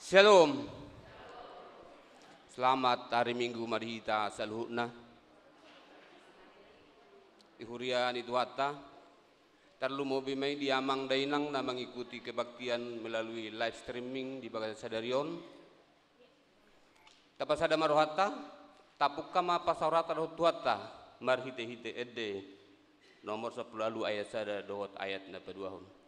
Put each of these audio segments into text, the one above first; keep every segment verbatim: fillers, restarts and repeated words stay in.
Shalom. Selamat hari Minggu ma di hita saluhutna. Di huria ni Tuhanta, tarlumobi ma i di amang dainang na mangikuti kebaktian melalui live streaming di bagasan sadari on. Tapasada ma rohanta, tapungka ma pasaoranta dohot Tuhanta marhite-hite ende nomor sampulu ualu ayat sada dohot ayat na paduahon.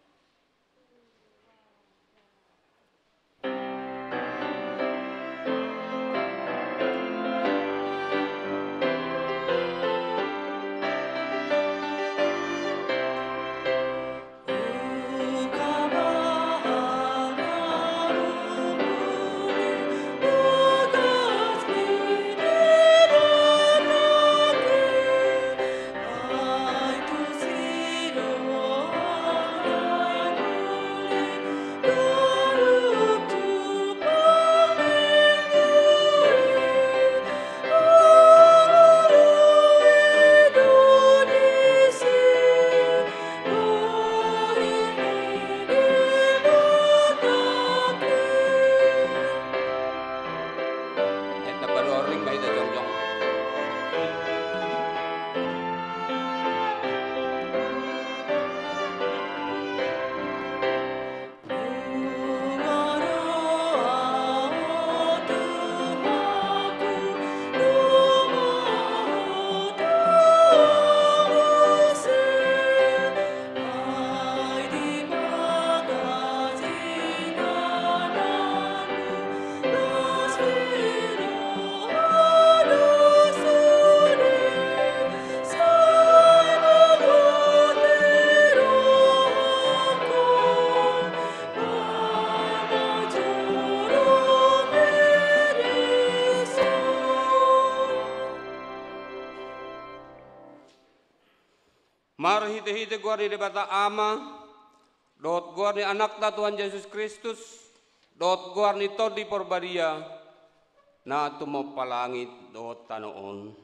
Marhite-hite goar ni Debata Ama, dohot goar ni Anakna Tuhan Jesus Kristus, dohot goar ni Tondi Porbadia, na tumompa langit dohot tano on.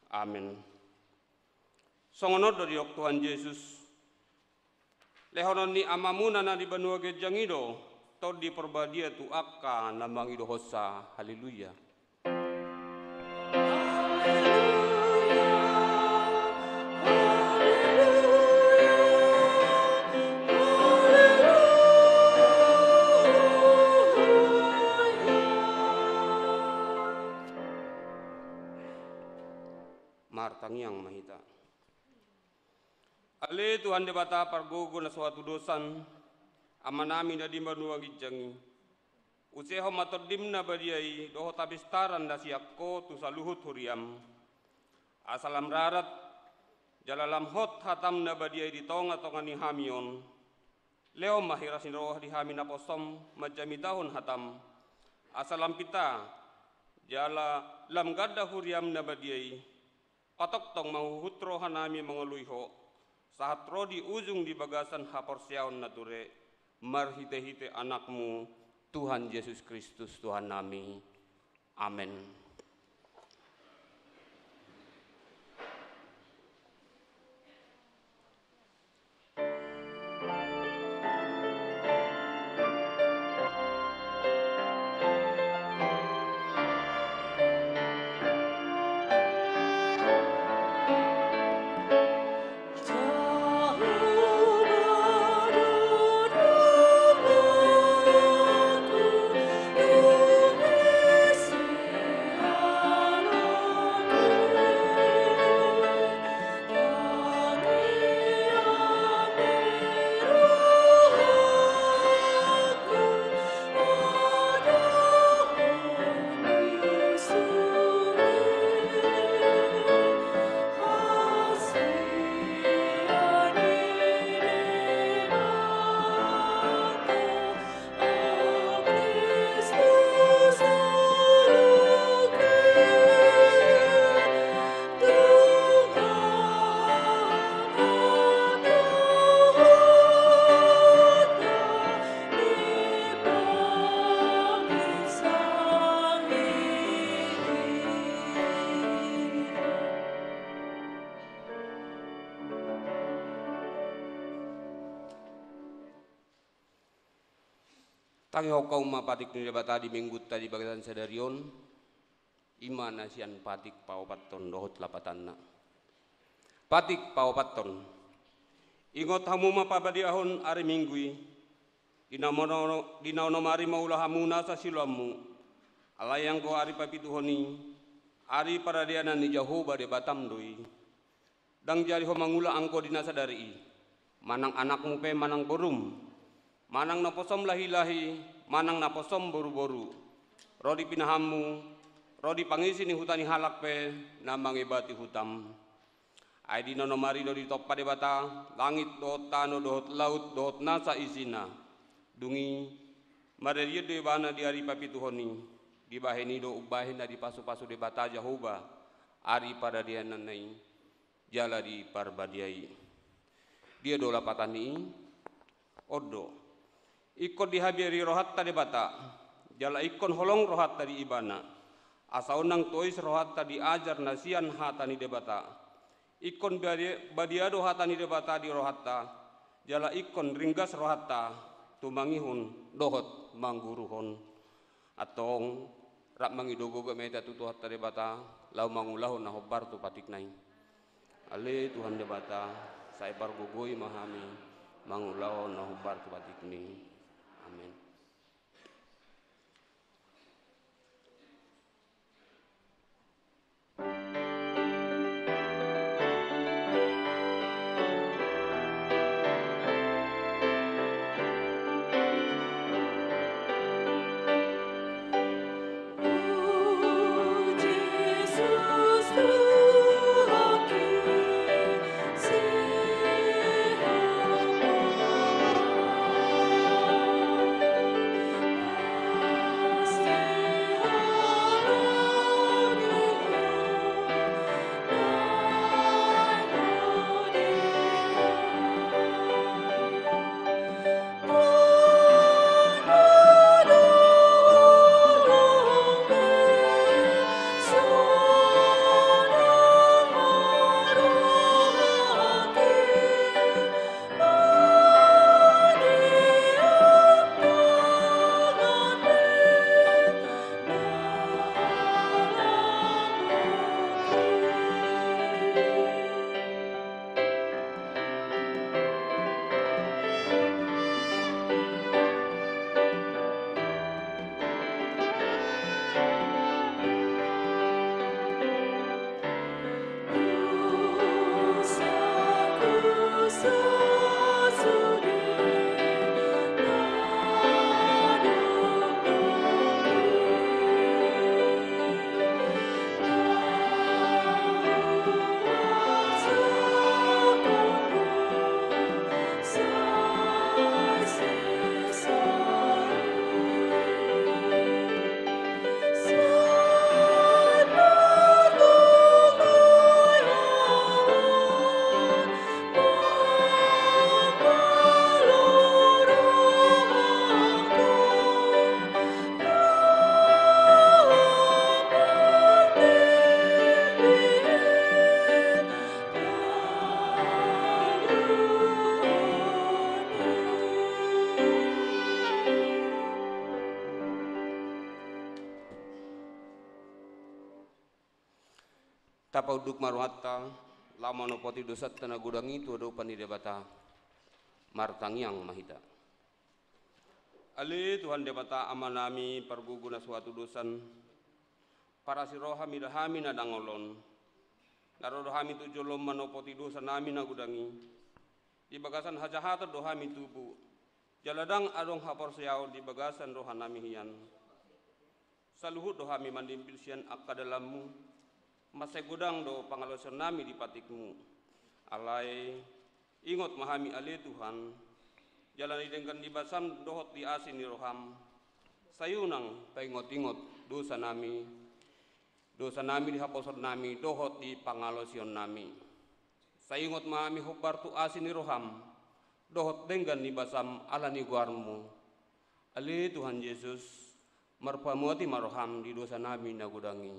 Amen. Songon on do didok Tuhan Jesus: Lehonon ni Amamuna na di banua ginjang i do Tondi Porbadia tu angka na mangidohonsa. Haleluya. Martangiang ma hita. Ale Tuhan Debata pargogo na so hatudosan, Amanami na di banua ginjang i, usehon ma Tondim na badia i dohot hapistaran na sian Ho tu saluhut huriam, asa lam rarat jala lam hot hatam na badia i di tonga-tonga ni hami on. Lehon ma hiras ni roha di hami naposom manjamitahon hatam, asa lam pinta jala lam ganda huriam na badia i. Patongtong ma huhut rohanami mangoloi Ho, sahat ro di ujung di bagasan haporseaon na ture, marhite-hite Anakmu, Tuhan Jesus Kristus, Tuhannami. Amen. Tangihon hamu ma patik ni Debata di Minggunta di bagasan sadari on, i ma na sian patik paopathon dohot lapatanna. Patik paopathon. Ingot hamu ma pabadiahon ari Minggu i, di na onom, di na onom ari ma ula hamu nasa siulaonmu, alai anggo ari papituhon i, ari paradianan ni Jahowa Debatam do i. Ndang jadi ho mangula anggo di na sadari i, manang anakmu pe manang borum, manang naposom lahilahi, manang naposom boruboru, ro di pinahanmu, ro di pangisi ni huta ni halak pe na mangebati hutam. Ai di na onom ari do ditompa Debata langit dohot tano dohot laut dohot nasa isina. Dung i, mararian do ibana di ari papituhon i, dibahen i do umbahen na dipasupasu Debata Jahowa ari paradiananna i jala di parbadia i. Dia do lapatan ni i? On do. Ingkon dihabiari rohanta Debata, jala ingkon holong rohanta di Ibana, asa unang tois rohanta di ajar na sian hata ni Debata. Ingkon badia, badia do hata ni Debata di rohanta, jala ingkon ringgas rohanta tumangihon dohot mangguruhon. Antong, rap mangido gogo ma hita tu Tuhanta Debata, laho mangulahon na hombar tu patikna i. Ale Tuhan Debata, sai pargogoi ma hami mangulahon na hombar tu patikmi. Amen. Tapaunduk ma rohanta, laho manopoti dosanta na godang i tu adopan ni Debata. Martangiang ma hita. Ale Tuhan Debata Amanami pargogo na so hatudosan, parasi roha mida hami na dangol on, na ro do hami tu jolom manopoti dosanami na godang i, di bagasan hajahaton do hami tubu, jala ndang adong haporseaon di bagasan rohanami hian. Saluhut do hami mandimbil sian angka dalanmu, mansai godang do pangalaosionnami di patikmu. Alai, ingot ma hami ale Tuhan, jala di denggan ni basam dohot di asi ni roham, sai unang paingotingot dosanami, dosanami di haposoonnami dohot di pangalaosionnami. Sai ingot ma hami hombar tu asi ni roham, dohot denggan ni basam ala ni goarmu. Ale Tuhan Jesus, marpamuati ma roham di dosanami na godang i.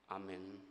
Amen.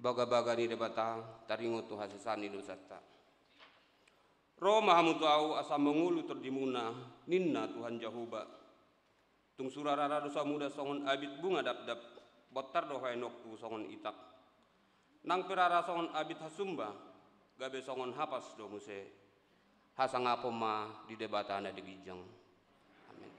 Bagabaga ni Debata, taringot tu hasesaan ni dosanta. Ro ma hamu tu ahu asa mangolu tondimuna, ninna Tuhan Jahowa. Tung sura rara dosamu da songon abit bunga dapdap, bontar do haenonku songon itak. Nang pe rara songon abit hasumba, gabe songon hapas do muse. Hasangapon ma di Debata na di ginjang. Amen.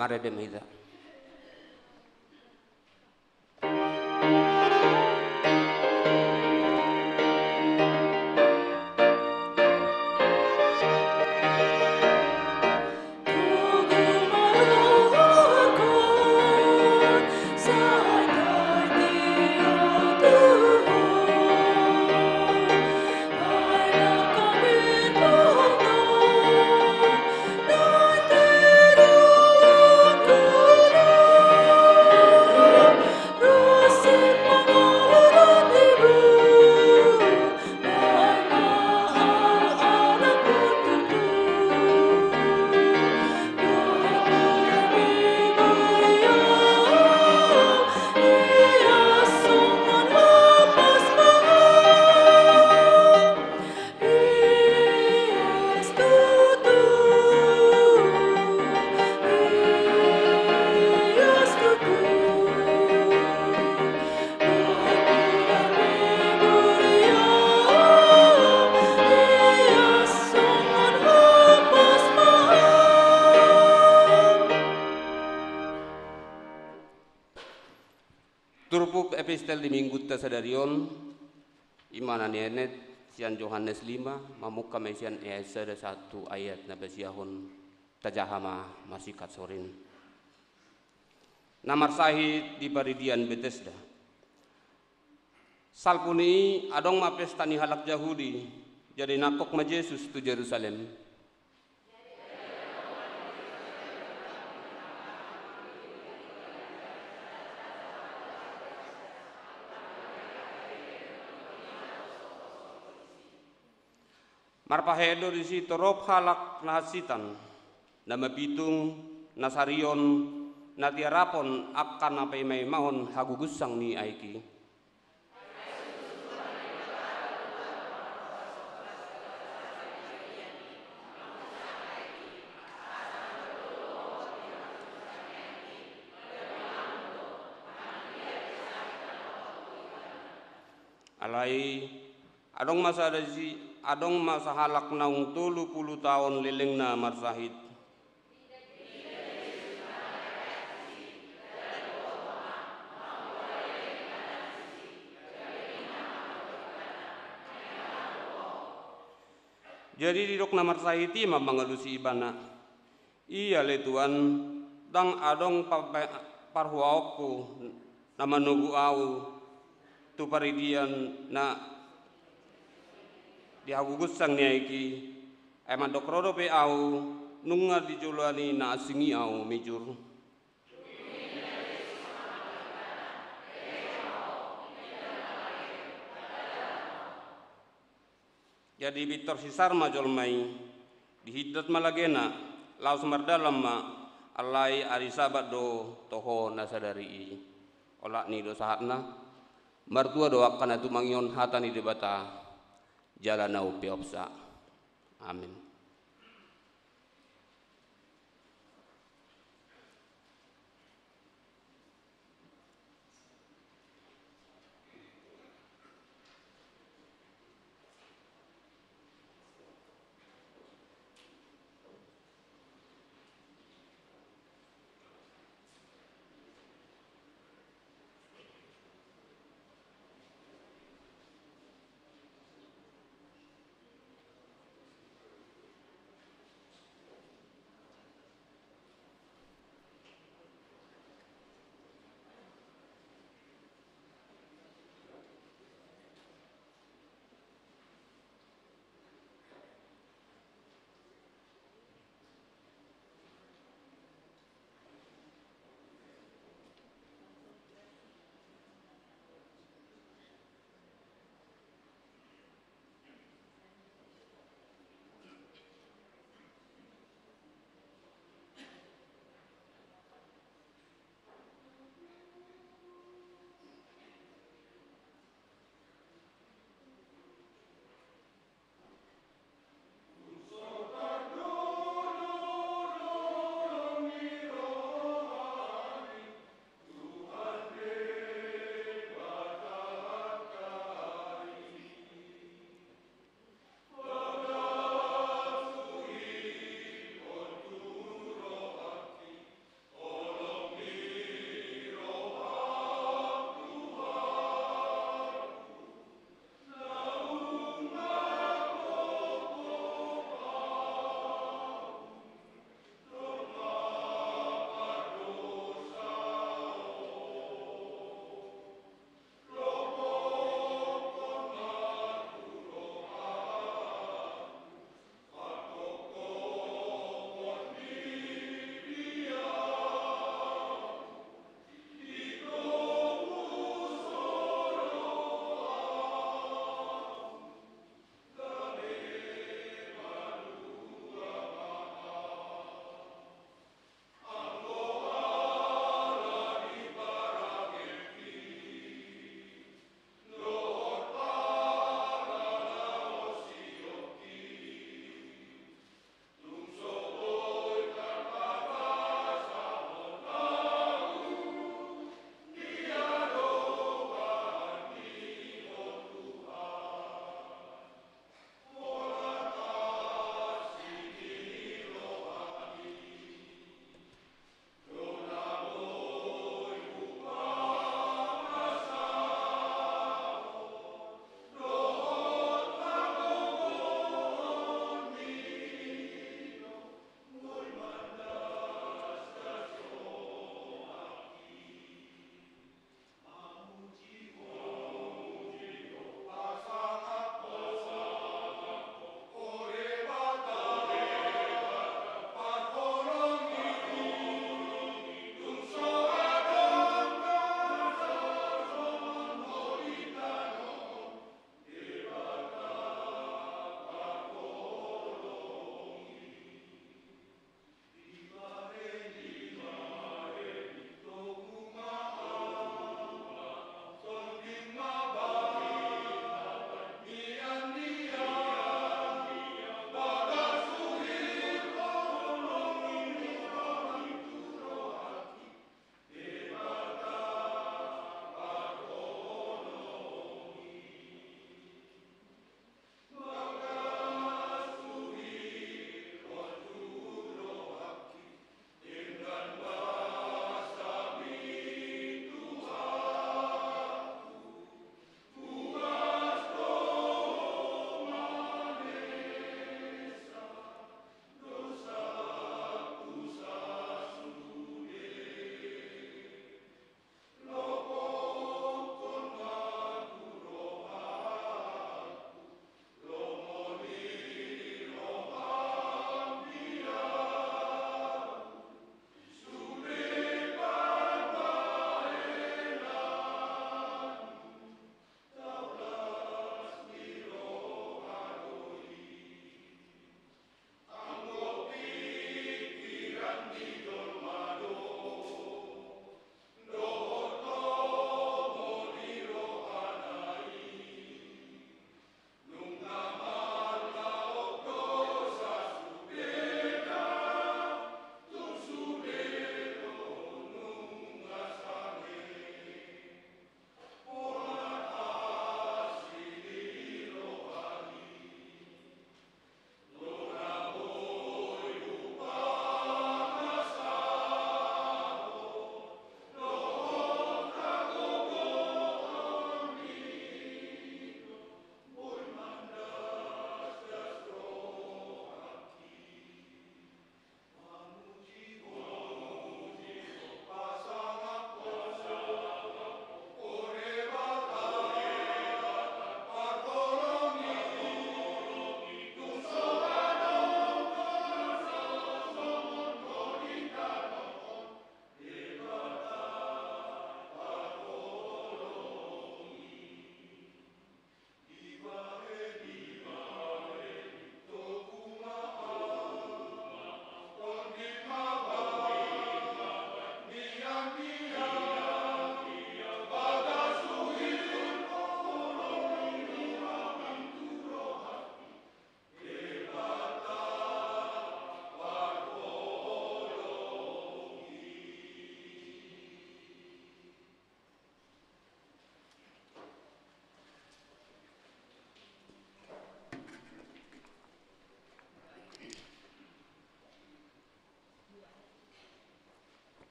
Marende ma hita. Epistel di minggunta sadari on, i ma na nienet sian Johannes lima, mamungka ma i sian ayat sada sahat tu ayat na pasiahon. Tajaha ma marsingkat sorin. Na marsahit di paridian Betesda. Salpu ni i adong ma pesta ni halak Jahudi, jadi nangkok ma Jesus tu Jerusalem. Marpahet do disi torop halak na hansitan, na mapitung, na sarion, na tiarapon angka na paimaimahon hagugussang ni aek i. Alai adong ma sada si, adong ma sahalak naung tolu pulu taon lelengna marsahit. Jadi didok na marsahit i ma mangalusi ibana. Ia ale Tuan, ndang adong pa-, pa-, parhuaonku na manogu ahu tu paridian na di hagugussang ni aek i, ai mandok ro dope ahu, nunga di joloan i na asing i ahu mijur. Jadi pintor sisar ma jolma i, dihindat ma lagena, laos mardalan ma, alai ari Sabat do toho na sadari i. Olat ni do sahatna, martua do angka na tumangihon hata ni Debata, jala na umpeopsa. Amin.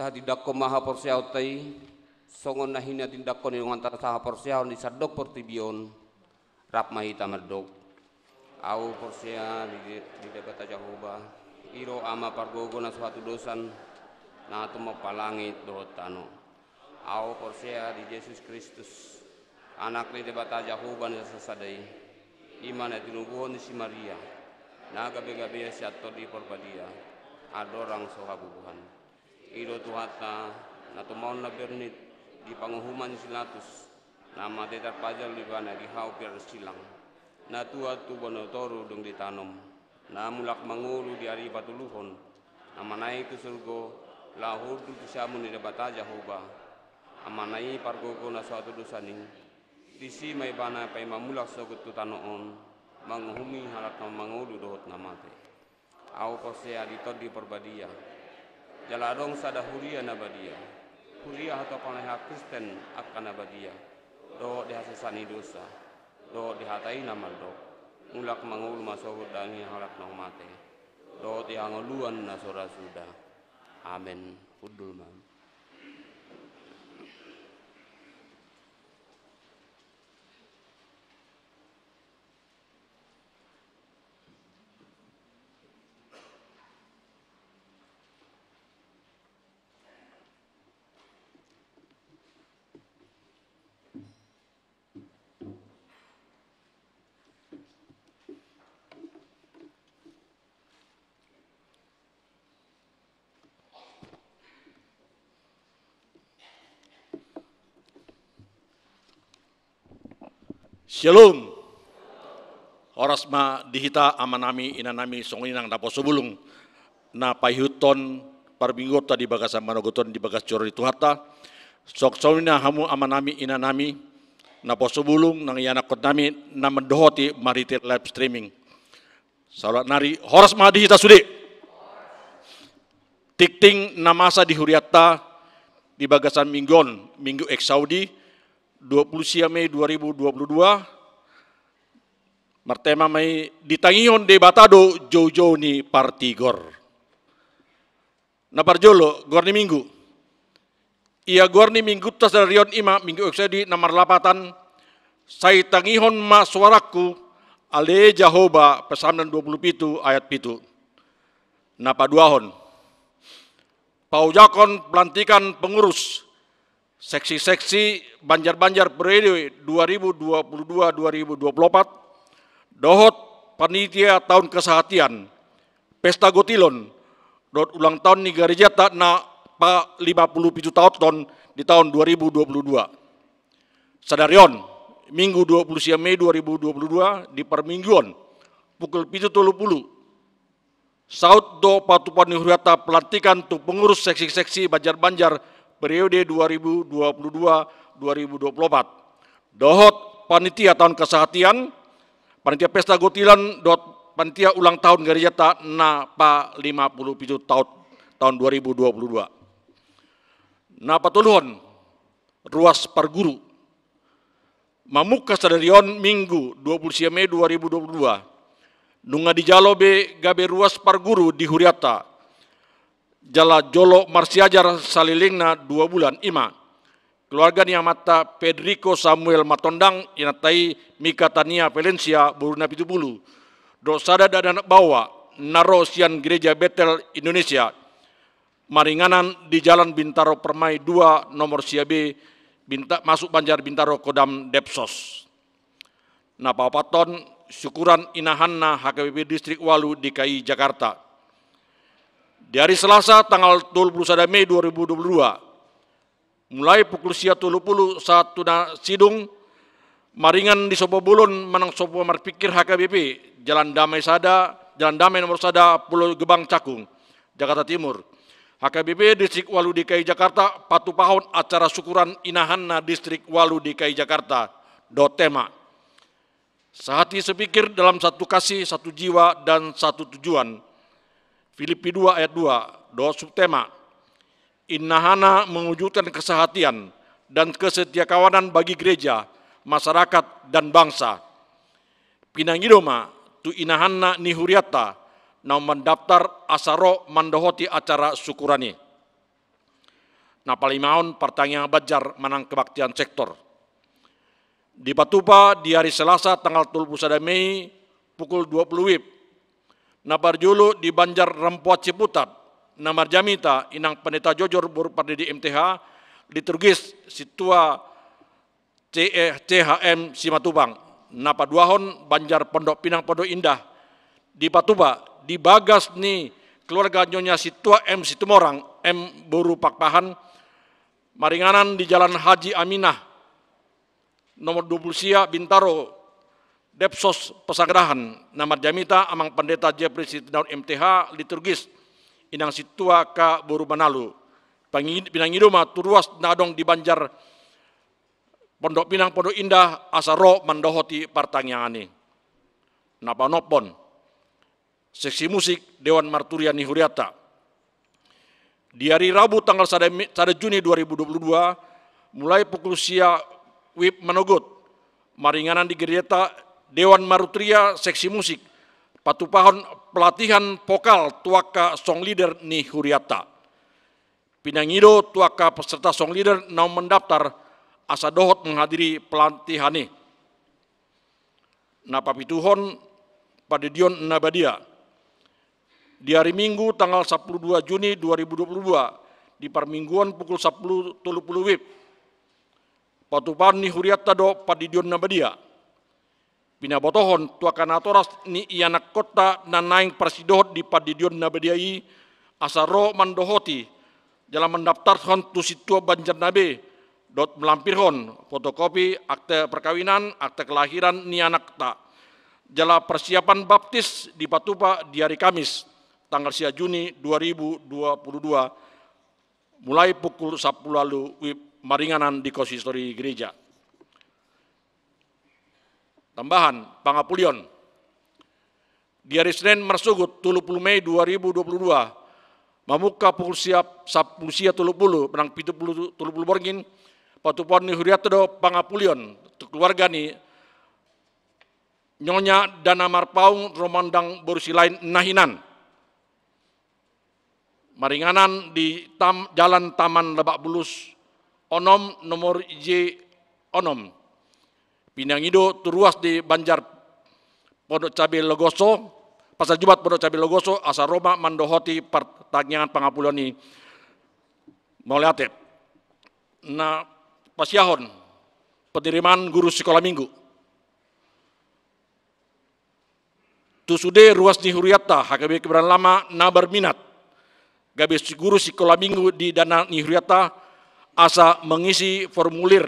Tindanghon ma haporseaonta i, songon na hinatindangkon ni dongan sahaporseaon di sandok portibi on, rap ma hita mandok. Ahu porsea di, di Debata Jahowa, i do Ama pargogo na so hatudosan, na tumompa langit dohot tano. Ahu porsea di Jesus Kristus, Anak ni Debata Jahowa na sasada i, i ma na tinubuhon ni si Maria, na gabe-gabe sian Tondi Porbadia, andorang so habubuhan. I do Tuhanta, na tumaon na bernit di panguhuman ni si Pilatus, na mate tarpajal do ibana di hau pinarsilang, na tuat tu banua toru dung ditanom, na mulak mangolu di ari patoluhon, na manaek tu surgo, laho hundul tu siamun ni Debata Jahowa, Amana i pargogo na so hatudosan i, disi ma ibana paima mulak sogot tu tano on, manguhumi halak na mangolu dohot na mate. Ahu porsea di Tondi Porbadia. Jala adong sada huria na badia. Huria hatopan ni halak Kristen angka na badia. Dohot di hasesaan ni dosa. Dohot di hata i na mandok. Mulak mangolu ma sogot daging ni halak na mate. Dohot di hangoluan na so ra suda. Amen. Hundul ma. Syalom. Horas ma di hita amanami, inanami, songon i nang naposo bulung na paihuthon parmingguonta di bagasan manogot on di bagas joro ni Tuhanta. Songon i nang hamu amanami, inanami, naposo bulung nang ianakhonnami na mandohoti marhite live streaming. Saolat nari, horas ma di hita sude. Tingting na masa di hurianta di bagasan minggu on, Minggu Exaudi, dua puluh sia Mei dua ribu dua puluh dua, martema ma i, ditangihon Debata do joujou ni partigor. Na parjolo, goar ni minggu. Ia goar ni minggunta sadari on i ma Minggu Exaudi na marlapatan, sai tangihon ma soarangku, ale Jahowa, Psalmen dua puluh pitu ayat pitu. Na paduahon. Paojahon pelantikan pengurus seksi-seksi Banjar-Banjar periode dua ribu dua puluh dua dua ribu dua puluh opat, dohot panitia taon kesehatian, pesta gotilon, dohot ulang taon ni garejata na palima puluh pitu taonhon di taon dua ribu dua puluh dua. Sadari on, Minggu dua puluh sia Mei dua ribu dua puluh dua, di parmingguon, pukul pitu tolu pulu, saut do patupaon ni hurianta pelantikan tu pengurus seksi-seksi Banjar-Banjar periode dua ribu dua puluh dua dua ribu dua puluh opat. Dohot panitia taon kesehatian, panitia pesta gotilon, dohot panitia ulang taon garejata na palima puluh pitu taon, taon dua ribu dua puluh dua. Na patoluhon, ruas parguru. Mamungka sadari on Minggu dua puluh sia Mei dua ribu dua puluh dua, nunga dijalo be gabe ruas parguru di hurianta. Jala jolo marsiajar salelengna dua bulan, i ma keluarga ni amanta Federico Samuel Matondang, inanta i Mika Tania Valencia, boru na pitu pulu, dohot sada dakdanak baoa na ro sian Gereja Betel Indonesia, maringanan di Jalan Bintaro Permai dua, nomor sia B, Binta-, masuk Banjar Bintaro, Kodam Depsos. Na paopathon, syukuran inahanna H K B P Distrik Walu D K I Jakarta. Di hari Selasa, tanggal tolu pulu sada Mei dua ribu dua puluh dua, mulai pukul sia tolu pulu sahat tu na sidung, maringan di Sopo Bolon manang Sopo Marpingkir H K B P, Jalan Damai sada, Jalan Damai nomor sada, Pulo Gebang Cakung, Jakarta Timur. H K B P Distrik Walu D K I Jakarta patupahon acara syukuran inahanna Distrik Walu D K I Jakarta, dohot tema Sehati sepikir, dalam satu kasih, satu jiwa, dan satu tujuan. Filipi dua ayat dua, dohot subtema, Inahana mewujudkan kesehatian dan kesetiakawanan bagi gereja, masyarakat, dan bangsa. Pinangido ma tu inahanna ni hurianta naung mandaptar asa ro mandohoti acara syukuran i. Na palimahon, partangiangan banjar manang kebaktian sektor. Dipatupa di ari Selasa tanggal tolu pulu sada Mei pukul dua pulu WIB. Na parjolo di Banjar Rempoan Ciputat, na marjamita inang Pendeta Jojor boru Pardede M T H, liturgis sintua C E, C H M Simatupang. Na paduahon Banjar Pondok Pinang Pondok Indah, dipatupa di bagas ni keluarga Nyonya Sintua M Situmorang M boru Pakpahan, maringanan di Jalan Haji Aminah nomor dua pulu sia, Bintaro, Depsos Pesanggarahan, na marjamita amang Pendeta Jeffrey Sitindaun M T H, liturgis inang Sintua K boru Manalu. Pangi-, pinangido ma tu ruas na adong di Banjar Pondok Pinang Pondok Indah asa ro mandohoti partangiangan i. Na paonomhon, seksi musik Dewan Marturia ni hurianta. Di ari Rabu tanggal sada Mi-, sada Juni dua ribu dua pulu dua, mulai pukul sia WIB manogot, maringanan di gerejanta Dewan Marturia seksi musik, patupahon pelatihan vokal tu angka song leader ni hurianta. Pinangido tu angka peserta song leader naung mendaftar asa dohot menghadiri pelatihan i. Na papituhon, pandedion na badia. Di ari Minggu tanggal sampulu dua Juni dua ribu dua pulu dua, di parmingguon pukul sampulu tolu pulu WIB, patupahon ni hurianta do pandedion na badia. Pinabotohon tu angka natoras ni ianakhonta na naeng parsidohot di pandedion na badia i asa ro mandohoti jala mandaftarhon tu sintua banjarna be, dohot malampirhon fotokopi akte perkawinan, akte kelahiran ni anakta. Jala persiapan baptis dipatupa di ari Kamis, tanggal sia Juni dua ribu dua pulu dua, mulai pukul sampulu ualu WIB, maringanan di konsistori gereja. Tambahan, pangapulion. Di ari Senen marsogot tolu pulu Mei dua ribu dua pulu dua, mamungka pukul sia, sampulu sia tolu pulu, manang pitu pulu, tolu pulu borngin, patupahon ni hurianta do pangapulion tu keluarga ni Nyonya Dana Marpaung Romandang boru Silain na hinan. Maringanan di tam-, Jalan Taman Lebak Bulus onom, nomor J onom. Pinangido tu ruas di Banjar Pondok Cabe Logoso, Pasar Jumat Pondok Cabe Logoso, asa ro ma mandohoti partangiangan pangapulion i. Mauliate. Na pasiahon, penerimaan guru sikola minggu. Tu sude ruas ni hurianta, H K B Kebayoran Lama na berminat gabe si guru sikola minggu di dana ni hurianta, asa mengisi formulir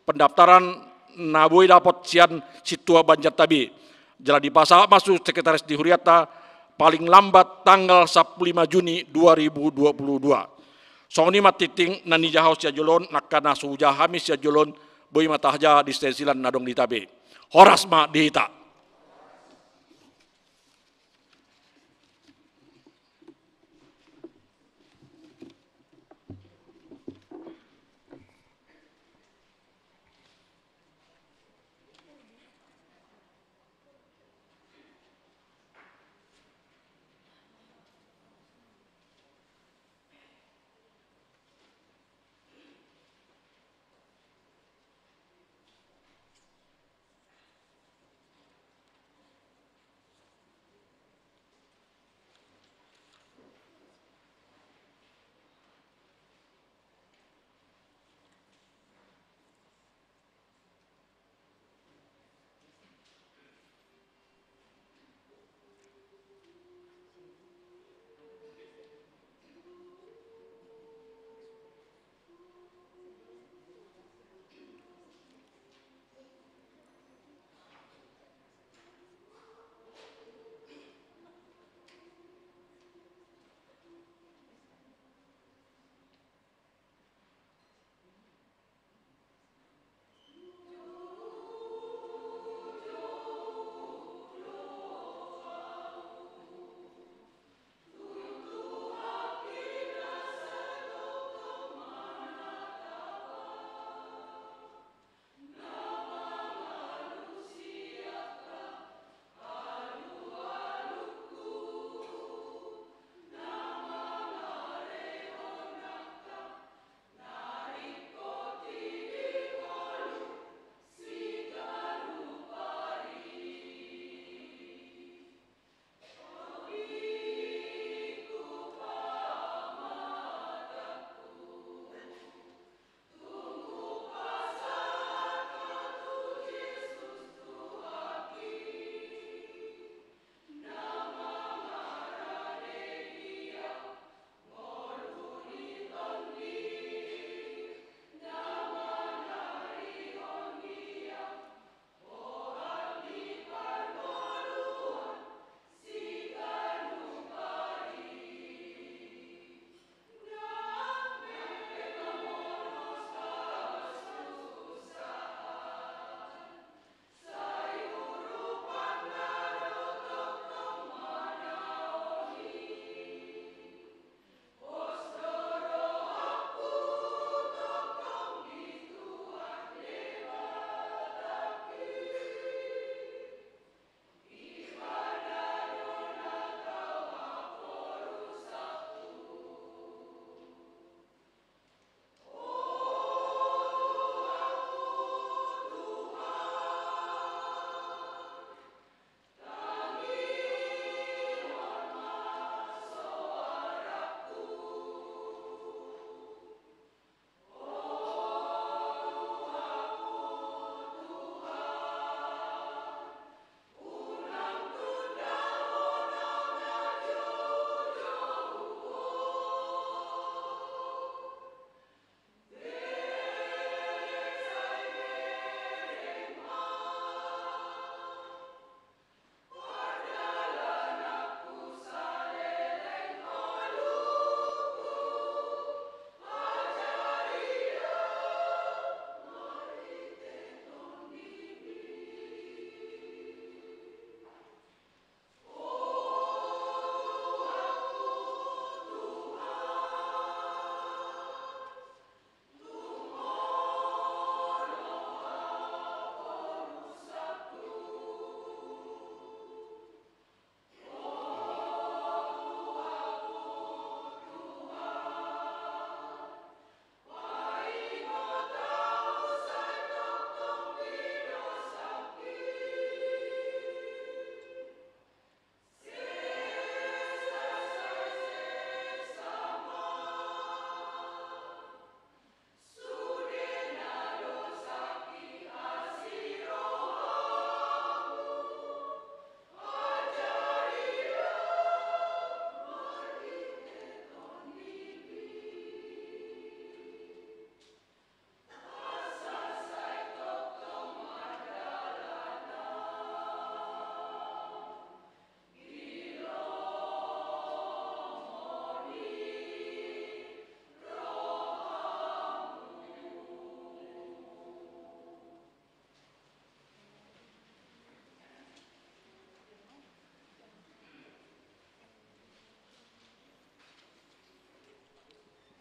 pendaftaran na boi dapot sian sintua banjarta be. Jala dipasahat ma tu sekretaris ni hurianta paling lambat tanggal sampulu lima Juni dua ribu dua puluh dua. Songon i ma tingting na nijaha sian jolo on, angka na so hujaha hami sian jolo on, boi ma tajaha di stensilan na adong di hita be. Horas ma di hita.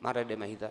Marende ma hita.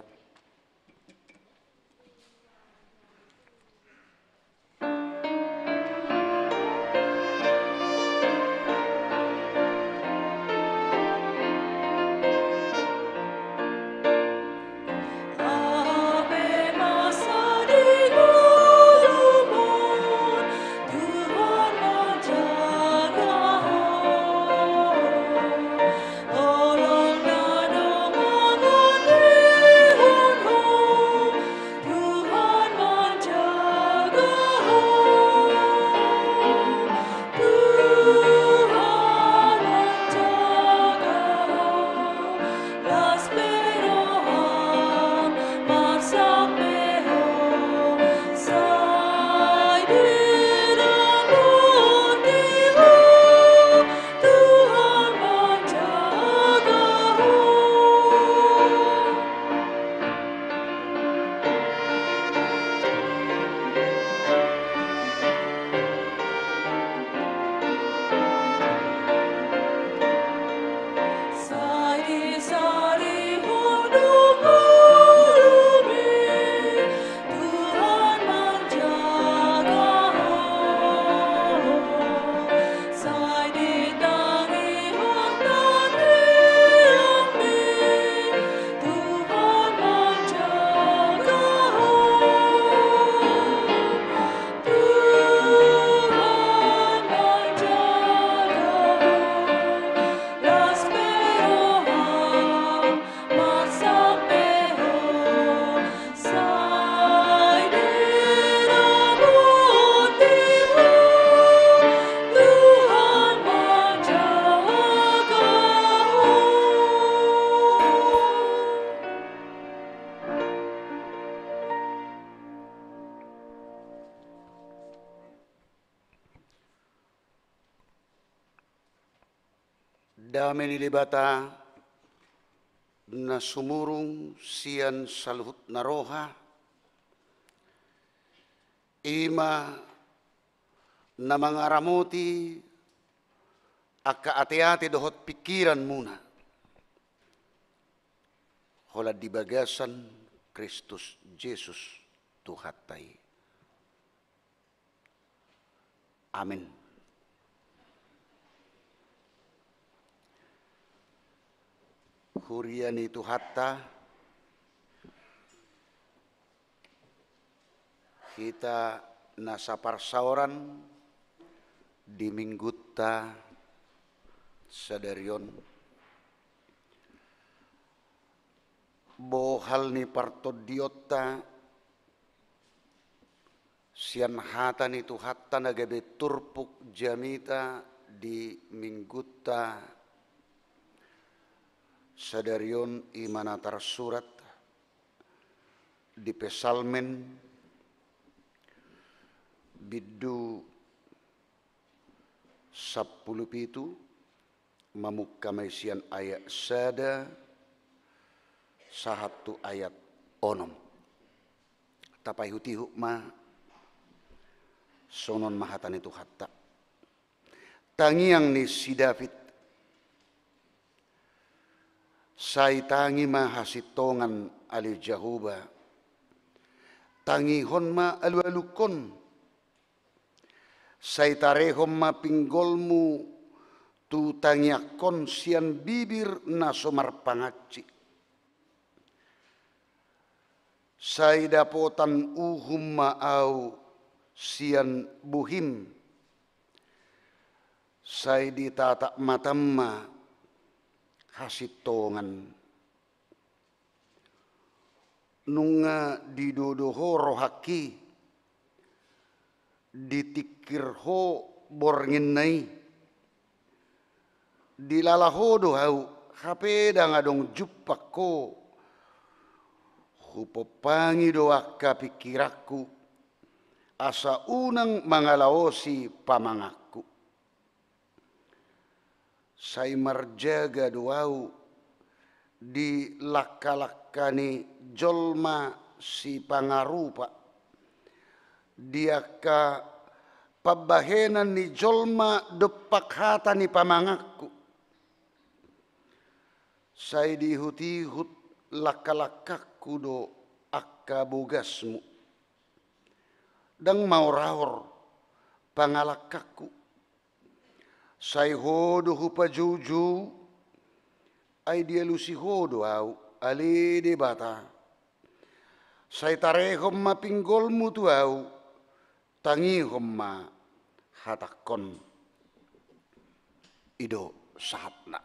Dame ni Debata na sumurung sian saluhutna roha, i ma na mangaramoti angka ateate dohot pingkiranmuna, holan di bagasan Kristus Jesus Tuhanta i. Amin. Huria ni Tuhanta, hita na saparsaoran di Minggunta sadari on, bohal ni partondionta sian hata ni Tuhanta na gabe turpuk jamita di Minggunta sadari on, i ma na tarsurat di Psalmen bindu sampulu pitu, mamungka ma i sian ayat sada sahat tu ayat onom. Tapaihutihut ma, songon on ma hata ni Tuhanta. Tangiang ni si David. Sai tangi ma hasintongan ale Jahowa. Tangihon ma alualungkon. Sai tarehon ma pinggolmu tu tangiangkon sian bibir na so marpangansi. Sai dapotan uhum ma ahu sian bohim. Sai ditatap matam ma hasintongan. Nunga didodo ho rohangki, ditingkir ho borngin na i. Dilala ho do ahu, hape ndang adong jumpang ho. Hupompangi do angka pingkiranku, asa unang mangalaosi pamanganku. Sai marjaga do ahu di langkalangka ni jolma sipangarupa, di angka pambahenan ni jolma dompak hata ni pamanganku. Sai diihutihut langkalangkangku do angka bogasmu. Ndang maoraor pangalangkangku. Sai Ho do hupajoujou, ai dialusi Ho do ahu, ale Debata. Sai tarehon ma pinggolmu tu ahu, tangihon ma hatangkon. I do sahatna.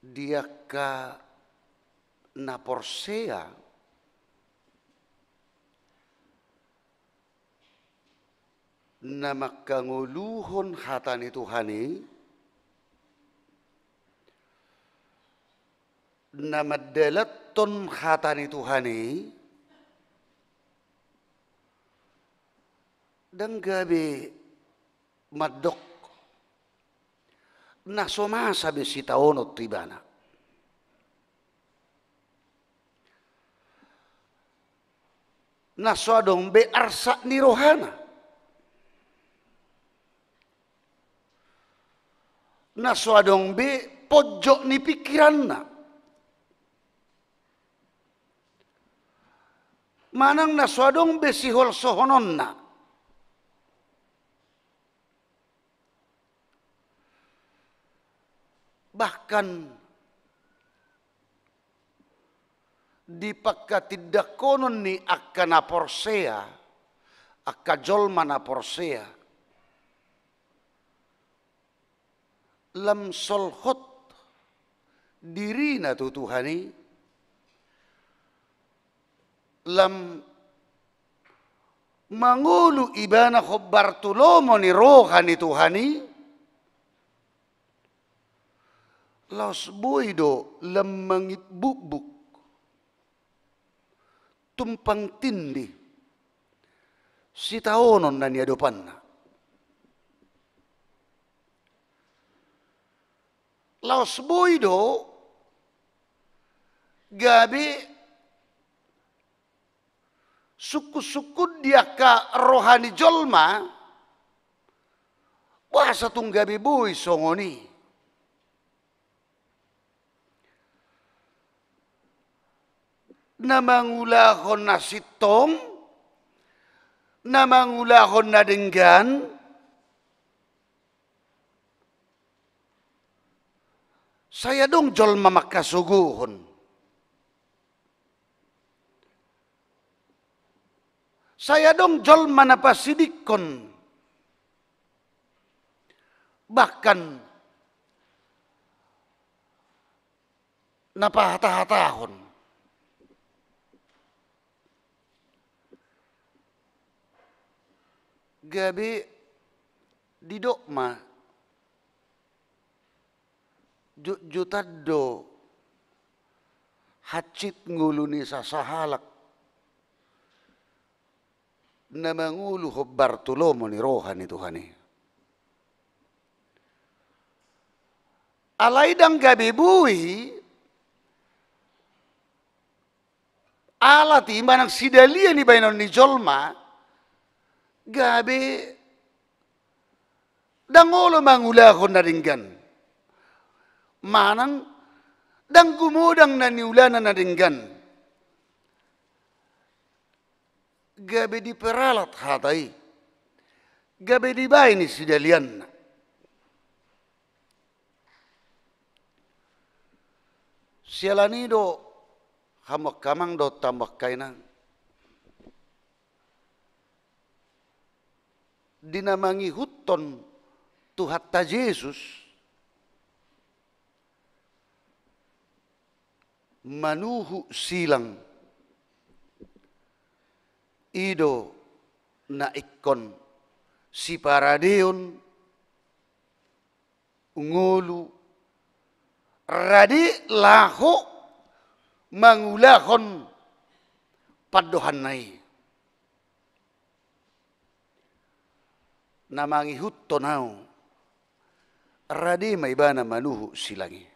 Di angka na porsea, na mangkangoluhon hata ni Tuhan i, na mandalanhon hata ni Tuhan i, ndang gabe mandok na so masa be sitaonon tu ibana. Na so adong be arsak ni rohana. Na so adong be ponjot ni pingkiranna. Manang na so adong be siholsohononna. Bahkan di pangkatindanghonon ni angka na porsea, angka jolma na porsea, lam solhot dirina tu Tuhan i, lam mangolu ibana hombar tu lomo ni roha ni Tuhan i, laos boi do lam mangimbukbuk tumpang tindi sitaonon na niadopanna. Laos boi do gabe sungkunsungkun di angka roha ni jolma, boasa tung gabe boi songon i. Na mangulahon na sintong, na mangulahon na denggan, sai adong jolma mangkasogohon. Sai adong jolma na pasidingkon. Bahkan na pahatahatahon. Gabe didok ma, jotjotan do hansit ngolu ni sasahalak na mangolu hombar tu lomo ni roha ni Tuhan i. Alai ndang gabe boi alat i manang sidalian i baenon ni jolma, gabe ndang olo mangulahon na denggan. Manang ndang gumodang na niulana na denggan. Gabe diperalat hata i. Gabe dibaen i sidalianna. Siala ni i do hamu angka amang dohot hamu angka inang, di na mangihuthon Tuhanta Jesus manuhuk silang, i do na ingkon siparadeon ngolu rade laho mangulahon pandohanna i. Na mangihuthon ahu, rade ma ibana manuhuk silang i,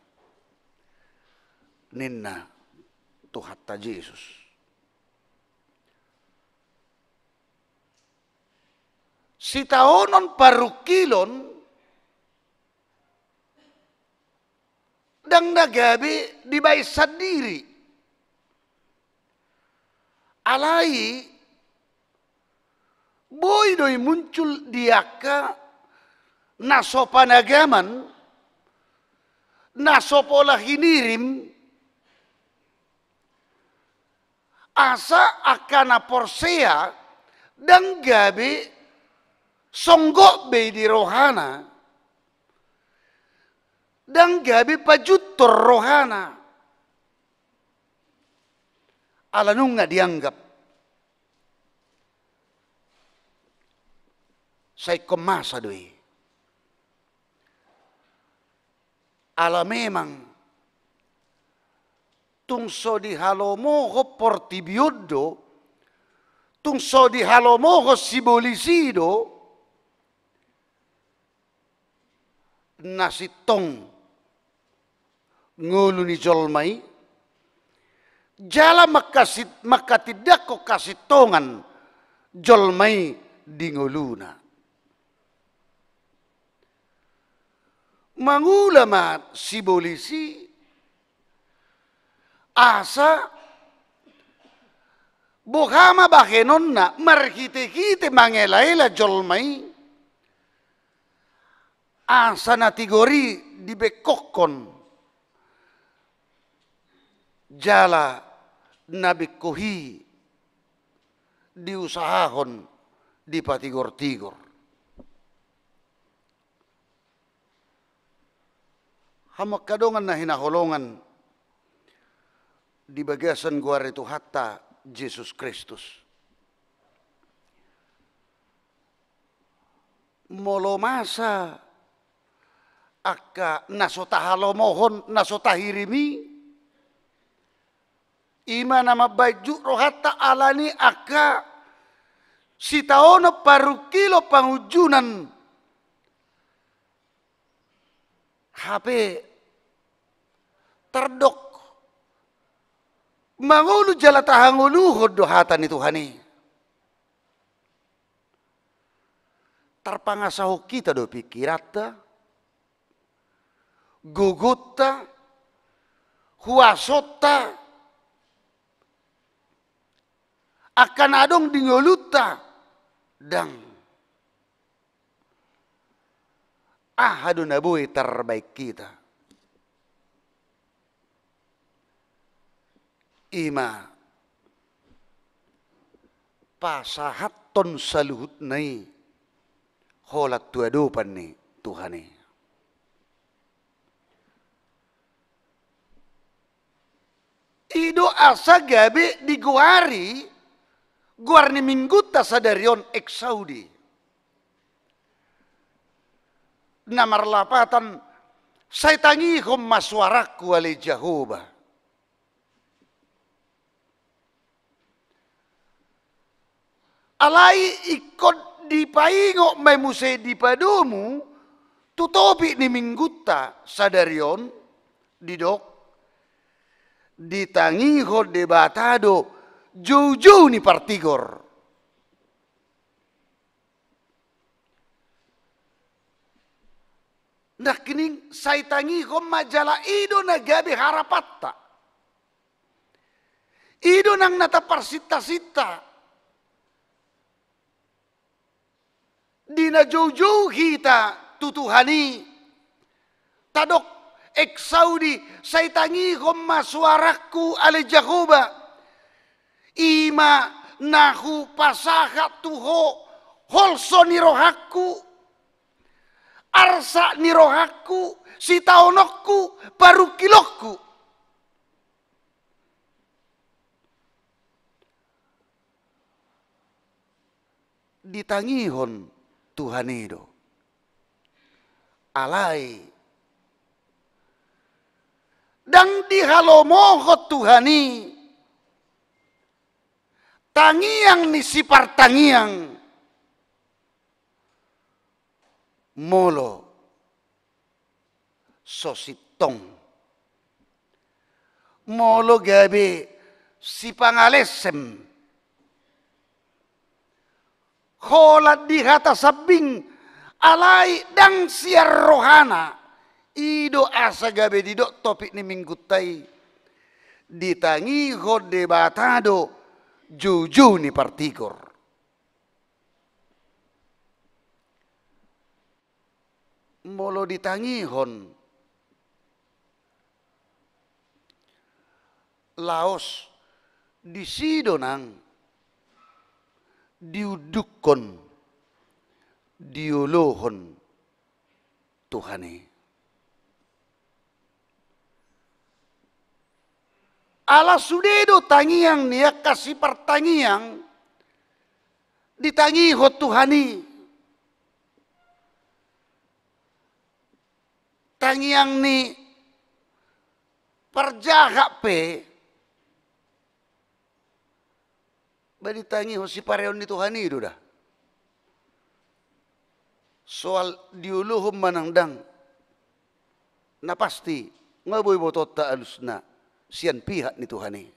ninna Tuhanta Jesus. Sitaonon parungkilon Ndang na gabe dibaen sandiri. Alai boi do i muncul di angka na so panagaman, na so pola hinirim, asa angka na porsea ndang gabe songgop be di rohana, ndang gabe pajuntor rohana. Ala nunga dianggap saikkon masa do i. Ala memang tung so dihalomohon portibi on do, tung so dihalomohon sibolis i do, na sintong ngolu ni jolma i, jala mangkasi-, mangkatindangkon hasintongan jolma i di ngoluna. Mangula ma sibolis i, asa boha ma bahenonna marhitehite mangelaela jolma i, asa na tigor i dibengkokhon, jala na bengkoh i diusahahon dipatigortigor. Hamu angka dongan na hinaholongan di bagasan goar ni Tuhanta Jesus Kristus. Molo masa angka na so tahalomohon, na so tahirim i, i ma na mambahen jut rohanta ala ni angka sitaonon parungkilon pangunjunan. Hape tardok mangolu jala tahangoluhon do hata ni Tuhan i. Tarpangasahon hita do pingkiranta, gogonta, huasonta, angka na adong di ngolunta, ndang. Aha do na boi tarbaen hita? I ma pasahathon saluhutna i holan tu adopan ni Tuhan i. I do asa gabe digoari goar ni minggunta sadari on Exaudi. Na marlapatan, sai tangihon ma suarangku ale Jahowa. Alai ingkon dipaingot ma i muse di padomu tu topik ni minggunta sadari on, didok, ditangihon Debata do joujou ni partigor. Nangkining sai tangihon ma jala i do na gabe harapanta. I do nang na taparsintasinta. Di na joujou hita tu Tuhan i, tadok Exaudi, sai tangihon ma suarangku ale Jahowa. I ma na hupasahat tu Ho holso ni rohangku, arsak ni rohangku, sitaononku, parungkilonku. Ditangihon Tuhan i do. Alai ndang dihalomohon Tuhan i tangiang ni sipartangiang molo so sintong. Molo gabe sipangalesem. Holan di hata sambing, alai ndang sian rohana I do asa gabe didok topik ni minggunta i, ditangihon Debata do joujou ni partigor. Molo ditangihon, laos disi do nang diundukhon, diolohon Tuhan i. Ala sude do tangiang ni angka sipartangiang ditangihon Tuhan i. Tangiang ni parjahat pe, ba ditangihon sipareon ni Tuhan i do da. Soal diolohon manang ndang, na pasti nga boi botoonta alusna sian pihak ni Tuhan i.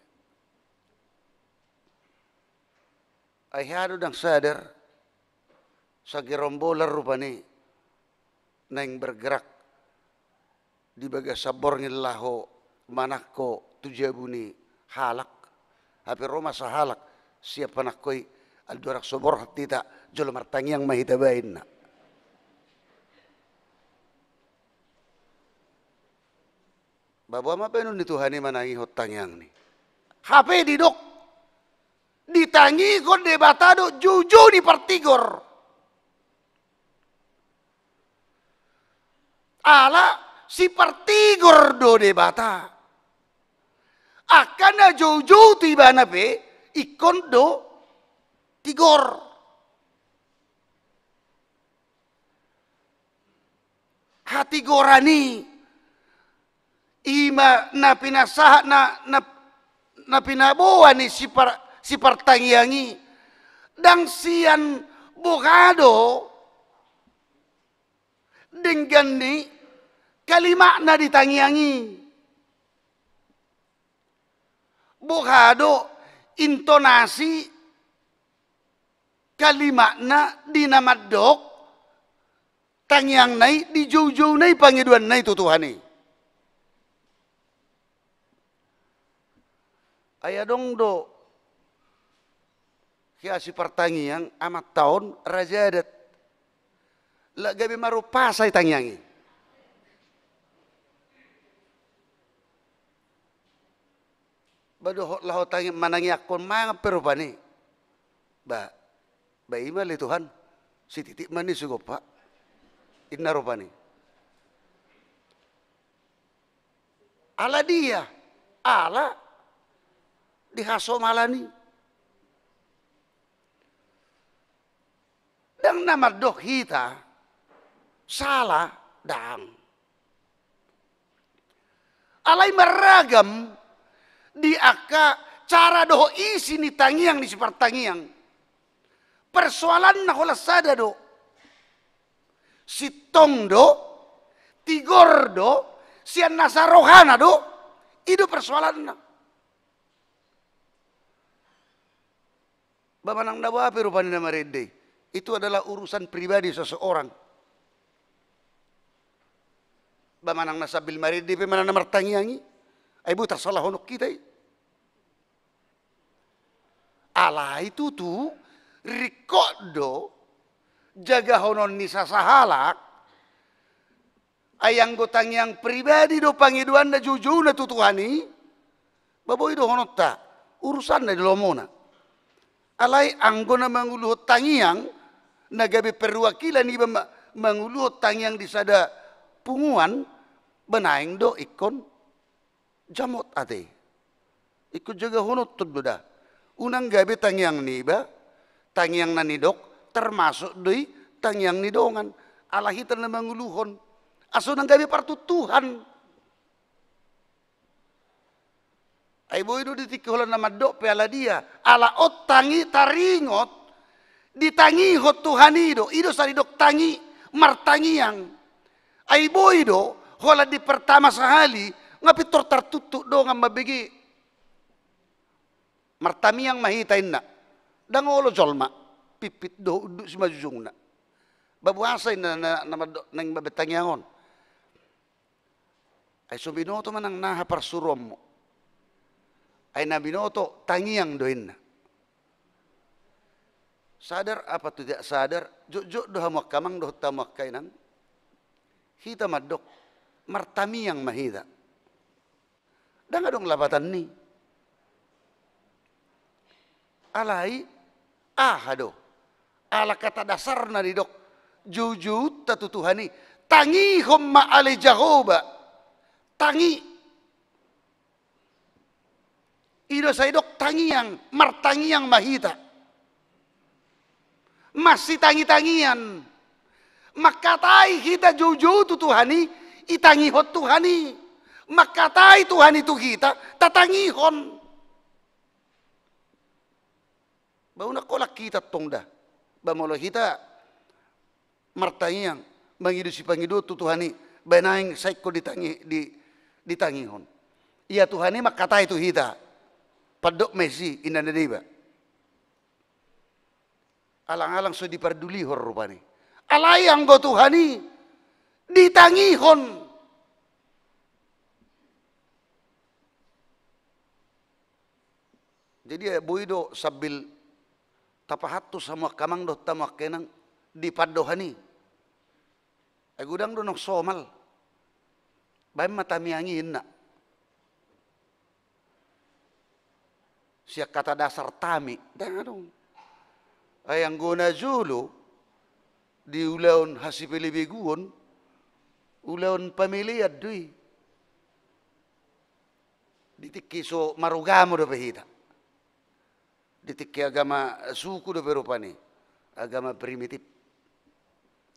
Ai hea do ndang sadar, sagerombolan rupani naeng bergerak di bagasan borngin laho manangko tu jabu ni halak. Hape ro ma sahalak sian panangko i, andorang so borhat hita, jolo martangiang ma hita baen na. Ba boha ma baenon ni Tuhan i manangihon tangiangni? Hape didok, ditangihon Debata do joujou ni partigor. Ala sipartigor do Debata. Angka na joujou tu ibana pe ingkon do tigor. Hatigoran i, i ma na pinasahat, na, na, na pinaboa ni sipar-, sipartangiang i. Ndang sian boha do denggan ni kalimatna di tangiang i. Boha do intonasi kalimatna di na mandok tangiangna i, di joujouna i, pangidoanna i tu Tuhan i. Ai adong do hea sipartangiang, amanta on raja adat. Lak gabe marumpasa i tangiang i. Ba dohot laho tangi-, manangiangkon mangan pe rupani. Ba, ba i ma ale Tuhan, sititi ma ni sigompa. Inna rupani. Ala dia, ala di hasomalan i. Ndang na mandok hita sala, ndang. Alai marragam di angka cara dohot isi ni tangiang ni sipartangiang. Persoalanna holan sada do. Sintong do, tigor do, sian nasa rohana do, i do persoalanna. Ba manang na boha pe rupani na marende i, itu adalah urusan pribadi seseorang. Ba manang na sambil marende pe manang na martangiang i, ai boi tarsalahonon hita i. Alai tutu ringkot do jagahonon ni sasahalak. Ai anggo tangiang pribadi do pangidoanna, joujouna tu Tuhan i, ba boi dohononta urusanna di lomona. Alai anggo na manguluhon tangiang, na gabe perwakilan iba ma-, manguluhon tangiang di sada punguan, ba naeng do ingkon jamot ate i. Ingkon jagahononhon do da. Unang gabe tangiang niba, tangiang na nidok, termasuk do i tangiang ni dongan. Ala hita na manguluhon. Asa unang gabe partuntuhan. Ai boi do di tingki holan na mandok pe ala dia. Ala on tangi taringot, ditangihon Tuhan i do, i do sai didok tangi, martangiang. Ai boi do, holan di pertama sahali, nga pintor tartuktuk dongan mambege. Martangiang ma hita inna. Ndang olo jolma, pipit dohot unduk simanjujungna. Ba boasa inna na, na, na, naeng mambaen tangiang on. Ai so binoto manang naha parsuruonmu. Ai na binoto tangiang do inna. Sadar apa tu tidak sadar, jotjot do hamu angka amang dohot hamu angka inang. Hita mandok martangiang ma hita. Ndang adong lapatan ni. Alai aha do? Ala kata dasarna didok joujounta tu Tuhan i, tangihon ma ale Jahowa. Tangi. I do sai didok tangiang, martangiang ma hita. Masitangitangian. Mangkatai hita joujou tu Tuhan i, itangihon Tuhan i. Mangkatai Tuhan i tu hita, tatangihon. Ba unang holan hita tong da. Ba molo hita martangiang, mangido sipangidoan tu Tuhan i, ba naeng sai ingkon ditangi, di, ditangihon. Ia Tuhan i mangkatai tu hita. Pandok ma i si, inna na deba. Alang-alang so dipardulihon rupani. Alai anggo Tuhan i ditangihon. Jadi, eh, boi do sambil tapahantus hamu angka amang dohot hamu angka inang di pandohan i. Ai godang do naung somal. Baen ma tangiang i inna. Sian kata dasar tami, ndang adong. Ai anggo na jolo di ulaon hasipelebeguon, ulaon pamelean do i. Di tingki so marugamo dope hita. Di tingki agama suku dope rupani, agama primitif.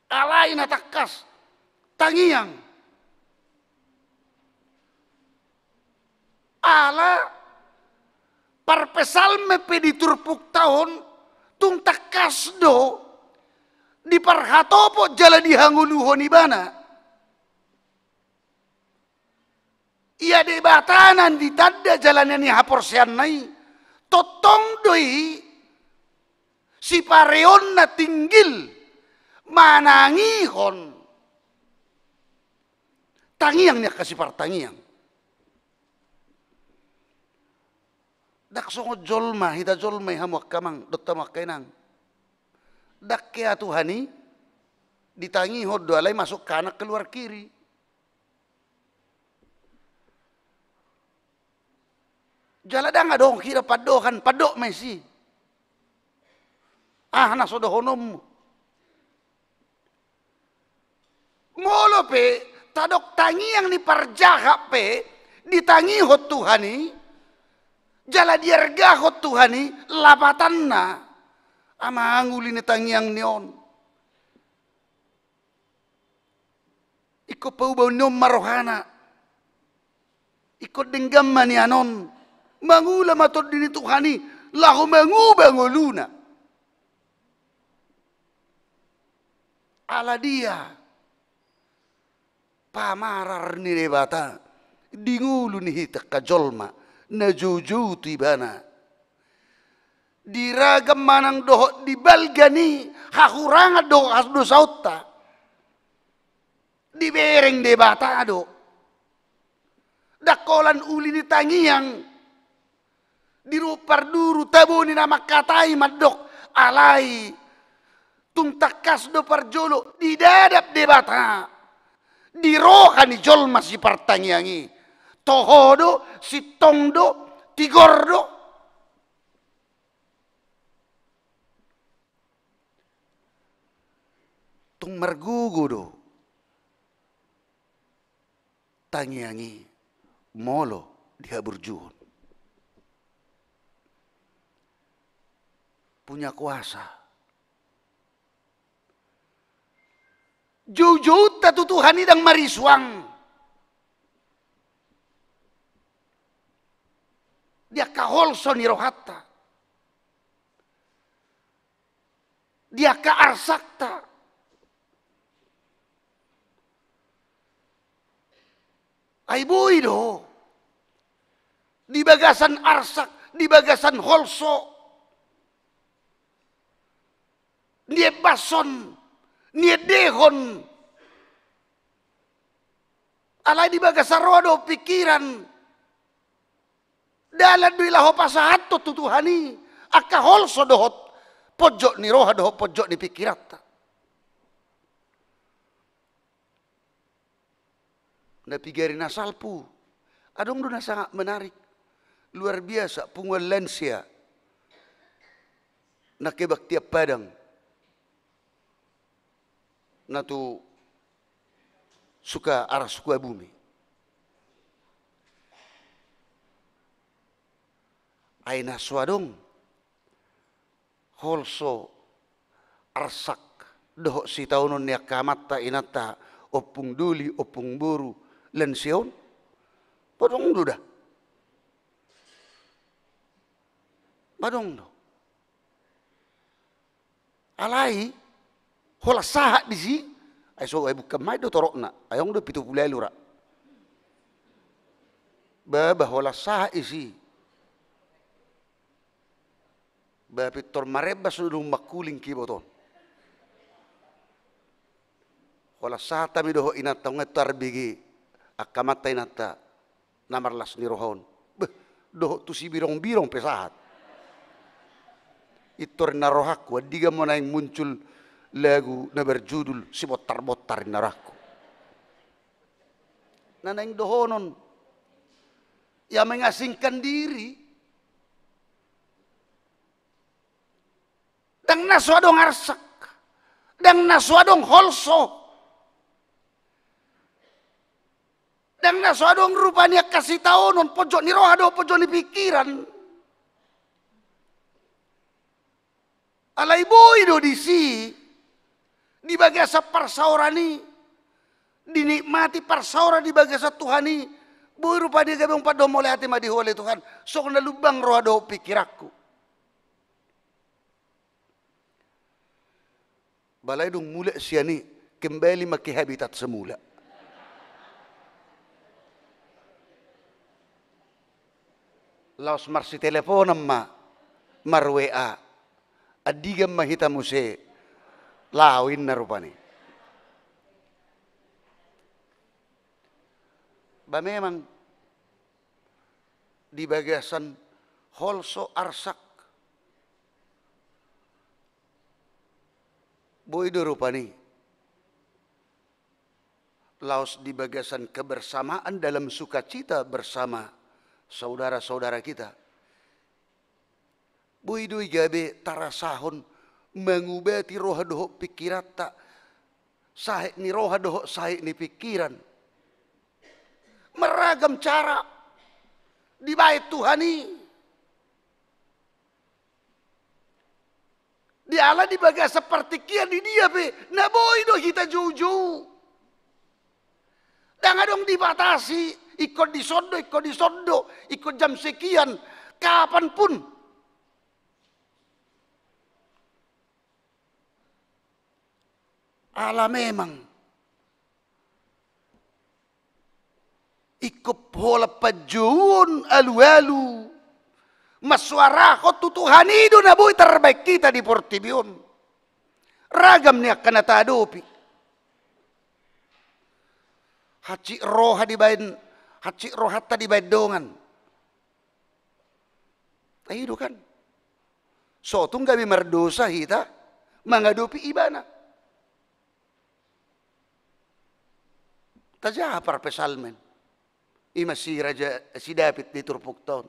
Alai na tangkas, tangiang. Ala parpsalmen pe di turpukta on, tung tangkas do diparhatopot jala dihangoluhon ibana. Ia Debata na ditanda jala na nihaporseanna i, tongtong do i sipareonna tinggil manangihon tangiang ni angka sipartangiang. Ndang songon jolma, hita jolma i hamu angka amang dohot hamu angka inang. Ndang hea Tuhan i ditangihon do alai masuk kanan keluar kiri. Jala ndang adong hira pandohan, pandok ma i si. Aha na so dohononmu? Molo pe tadok tangiang ni parjahat pe ditangihon Tuhan i, jala diargahon Tuhan i, lapatanna, amang, uli ni tangiang ni on. Ingkon paubaon ni on ma rohana. Ingkon denggan ma nian on. Mangula ma tondi ni Tuhan i laho manguba ngoluna. Ala dia? Pamarar ni Debata di ngolu ni hita angka jolma na joujou tu ibana. Di ragam manang dohot di balga ni hahurangan dohot hasdosaonta, dibereng Debata do. Ndang holan uli ni tangiang. Di ruhut parduru tabo ni na mangkatai mandok, alai tung tangkas do parjolo didadap Debata di roha ni jolma sipartangiang i. Toho do, sintong do, tigor do. Tung margogo do tangiang i molo dihaburjuhon. Punya kuasa. Joujounta tu Tuhan i ndang marisuang di angka holso ni rohanta, di angka arsakta. Ai boi do di bagasan arsak, di bagasan holso, niembashon, niendehon Alai di bagasan roha dohot pikiran, dalan do i laho pasahathon tu Tuhan i angka holso dohot ponjot ni roha dohot ponjot ni pikiranta. Na piga ari na salpu, adong do na sangat menarik, luar biasa, punguan lansia na kebaktian Padang na tu Suka-, arah Sukabumi. Ai na so adong holso, arsak dohot sitaonon ni angka amanta inanta, ompung doli, ompung boru, lansia on, pe adong do da. Pe adong do. Alai holan sahat disi, ai so, ai bukan main do torokna, ai adong do pitu pulu ualu ra. Ba, ba holan sahat disi. Ba pintor marembas do dung mangkuling kibot on. Holan sahat hami dohot inanta, nunga tar bege angka amanta inanta na marlas ni roha on. Beh, dohot tu Sibirong-birong pe sahat. Pintor ninna rohangku, andigan ma naeng muncul lagu na berjudul Sibontar-bontar, ninna rohangku. Na naeng dohonon, ya mengasingkan diri. Ndang na so adong arsak, ndang na so adong holso, ndang na so adong rupani angka sitaonon, ponjot ni roha dohot ponjot ni pikiran. Alai boi do disi, di bagasan parsaoran i, dinikmati parsaoran di bagasan Tuhan i, boi rupani gabe umpat do, mauliate ma di Ho ale Tuhan, songon na lumbang roha dohot pikiranku. Balai dung mulak sian i, kembali ma ke habitat semula. Laos marsiteleponan ma, mar-W A. Andigan ma hita muse laho, inna rupani. Ba memang di bagasan holso, arsak, boi do rupani laos di bagasan kebersamaan dalam sukacita bersama saudara-saudara kita. Boi do i gabe tarasahon mangubati roha dohot pikiranta, sahit ni roha dohot sahit ni pikiran. Marragam cara dibaen Tuhan i. Diala di bagasan partingkian di dia pe, na boi do hita joujou. Ndang adong dibatasi, ingkon dison do, ingkon dison do, ingkon jam sekian, kapan pun. Ala memang ingkon holan panjouon alualu, mansuarahon tu Tuhan i do na boi tarbaen hita di portibi on. Ragam ni angka na tahadopi. Hansit roha dibaen, hansit rohanta dibaen dongan. Ai i do kan. So tung gabe mardosa hita mangadopi ibana. Tajaha parpsalmen. I ma si raja, si David di turpukta on.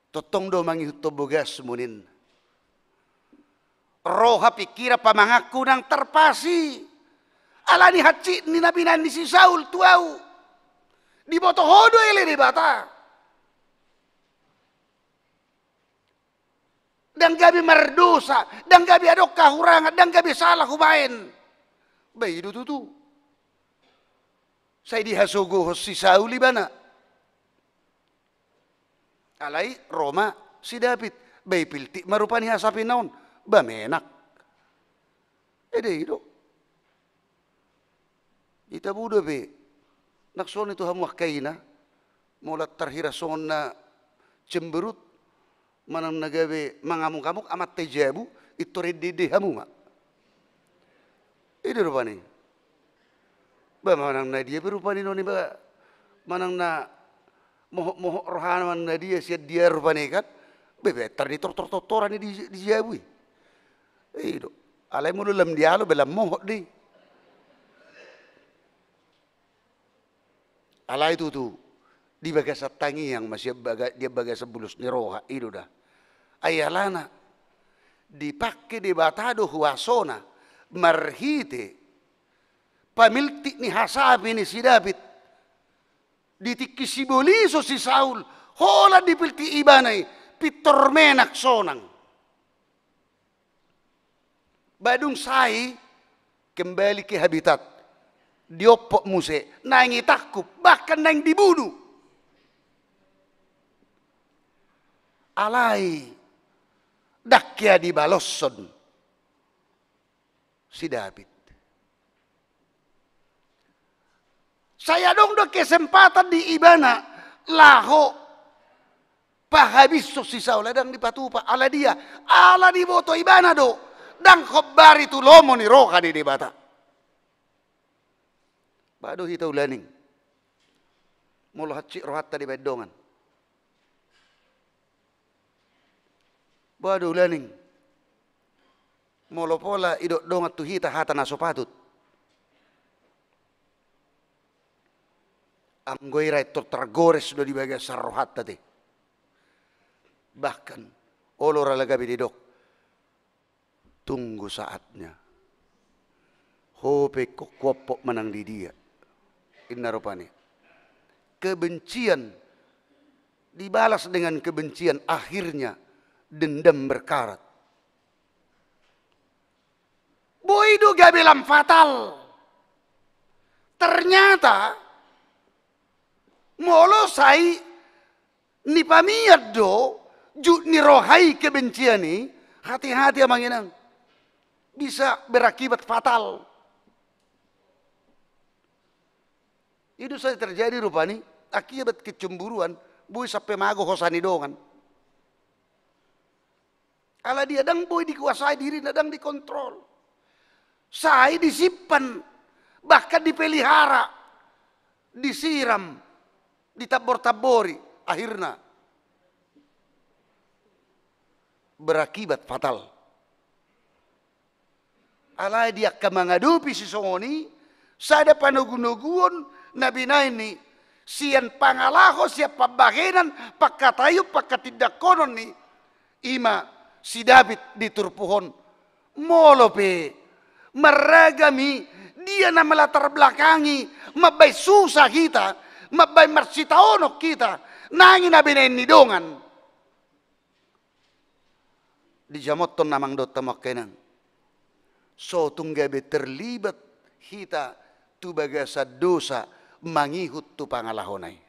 Tongtong do mangihuthon bogasmu, ninna. Roha, pikiran, pamanganku nang tarpasi. Alani hansit ni na binaen ni si Saul tu ahu. Diboto Ho do ale Debata. Ndang gabe mardosa, ndang gabe adong hahurangan, ndang gabe sala hubaen. Ba i do tutu. Sai dihasogohon si Saul ibana. Alai ro ma si David, ba ipiltik ma rupani hasapina on, ba menak. Ede i do. Ita buda pe, nang songon i tu hamu angka ina, molo tarhira songon na cemberut, manang na gabe mangamuk-amuk amanta i jabu, pintor ende-ende hamu ma. Ede rupani. Ba manang na dia pe rupani noni ba, manang na mohok-mohok rohana manang na dia sian dia rupani kan. Be, be, tar ni tortor-tortoran i di, di jabu i. I do. Alai molo lam dialo be lam mohok do i. Alai tutu di bagasan tangiang ma sian baga-, di bagasan bulus ni roha i do da. Ai alana dipangke Debata do huasona marhite pamiltik ni hasapi ni si David. Di tingki sibolison si Saul, holan dipiltik ibana i, pintor menak sonang. Ba dung sae kembali ke habitat, diompok muse, naeng ditangkup, bahkan naeng dibunuh. Alai ndang hea dibaloshon si David. Sai adong do kesempatan di ibana laho pahabishon si Saul, ndang dipatupa. Ala dia? Ala diboto ibana do ndang hombari tu lomo ni roha ni Debata. Ba do hita ulaning molo hansit rohanta dibahen dongan. Ba do ulaning molo pola didok dongan tu hita hata na so patut. Anggo i ra pintor targores do di bagasan rohanta te. Bahkan olo ra lagabe didok, tunggu saatnya. Ho pe ingkon huompok manang di dia. Inna rupani. Kebencian dibalas dengan kebencian, akhirnya dendam berkarat. Boi do gabe lam fatal. Ternyata molo sai nipamian do jut ni roha i kebencian i, hati-hati amang inang, bisa berakibat fatal. I do sai terjadi rupani, akibat kecemburuan, boi sampe mago hosa ni dongan. Ala dia? Ndang boi dikuasai dirina, ndang dikontrol. Sai disimpan, bahkan dipelihara, disiram, ditambor-tambori, akhirna berakibat fatal. Alai di angka mangadopi sisongon i, sada panogunoguon na binahen i sian pangalaho, sian pambahenan, pangkataion, pangkatindangkonon ni ima si David di turpuk on. Molo pe marragam i, dia na melatarbelakangi mambahen susah hita, mambahen marsitaonon hita, nang i na binahen ni dongan. Dijamothon amang dohot hamu angka inang, so tung gabe terlibat hita tu bagasan dosa mangihut tu pangalahona i.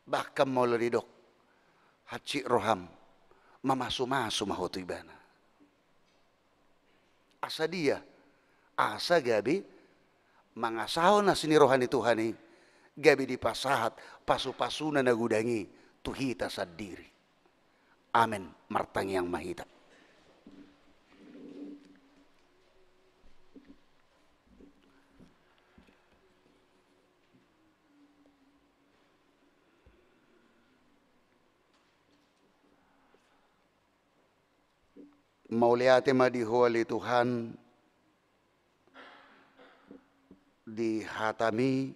Bahkan molo didok hansit roham, mamasumasu ma ho tu ibana. Asa dia? Asa gabe mangasahon asi ni roha ni Tuhan i, gabe dipasahat pasupasuna na godang i tu hita sandiri. Amen. Martangiang ma hita. Mauliate ma di Ho ale Tuhan, di hataMi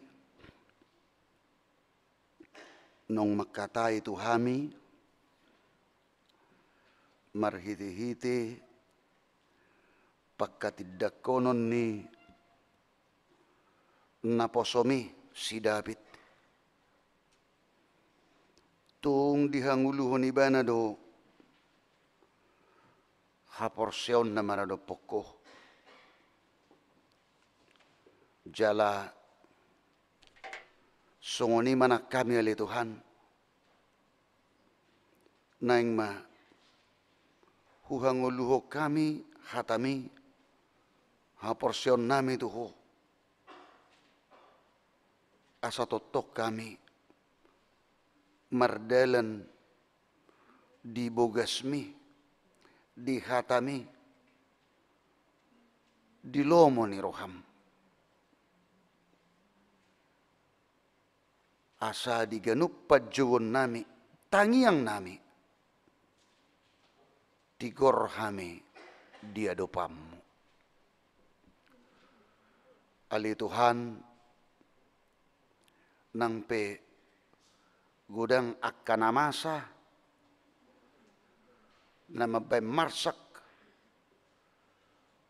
naung mangkatai tu hami marhitehite pangkatindangkonon ni naposoMi si David. Tung dihangoluhon ibana do haporseaonna maradophon Ho. Jala songon i ma nang hami ale Tuhan, naeng ma huhangoluhon hami hataMi, haporseaonnami tu Ho, asa tongtong hami mardalan di bogasMi, di hataMi, di lomo ni roham. Asa di ganup panjouonnami, tangiangnami, tigor hami di adopanmu. Ale Tuhan, nang pe godang angka na masa, na mambaen marsak,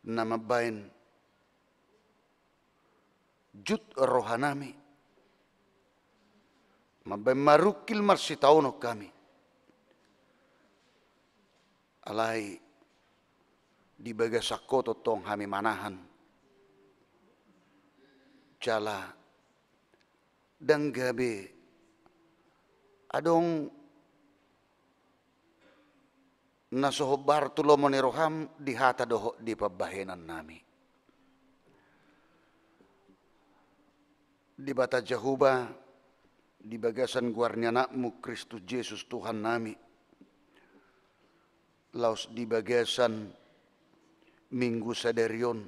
na mambaen jut rohanami, mambaen marungkil marsitaonon hami. Alai di bagasan Ho tongtong hami manahan. Jala ndang gabe adong na so hombar tu lomo ni roham di hata dohot di pambahenannami. Debata Jahowa, di bagasan goar ni Anakmu Kristus Jesus Tuhannami, laos di bagasan Minggu sadari on,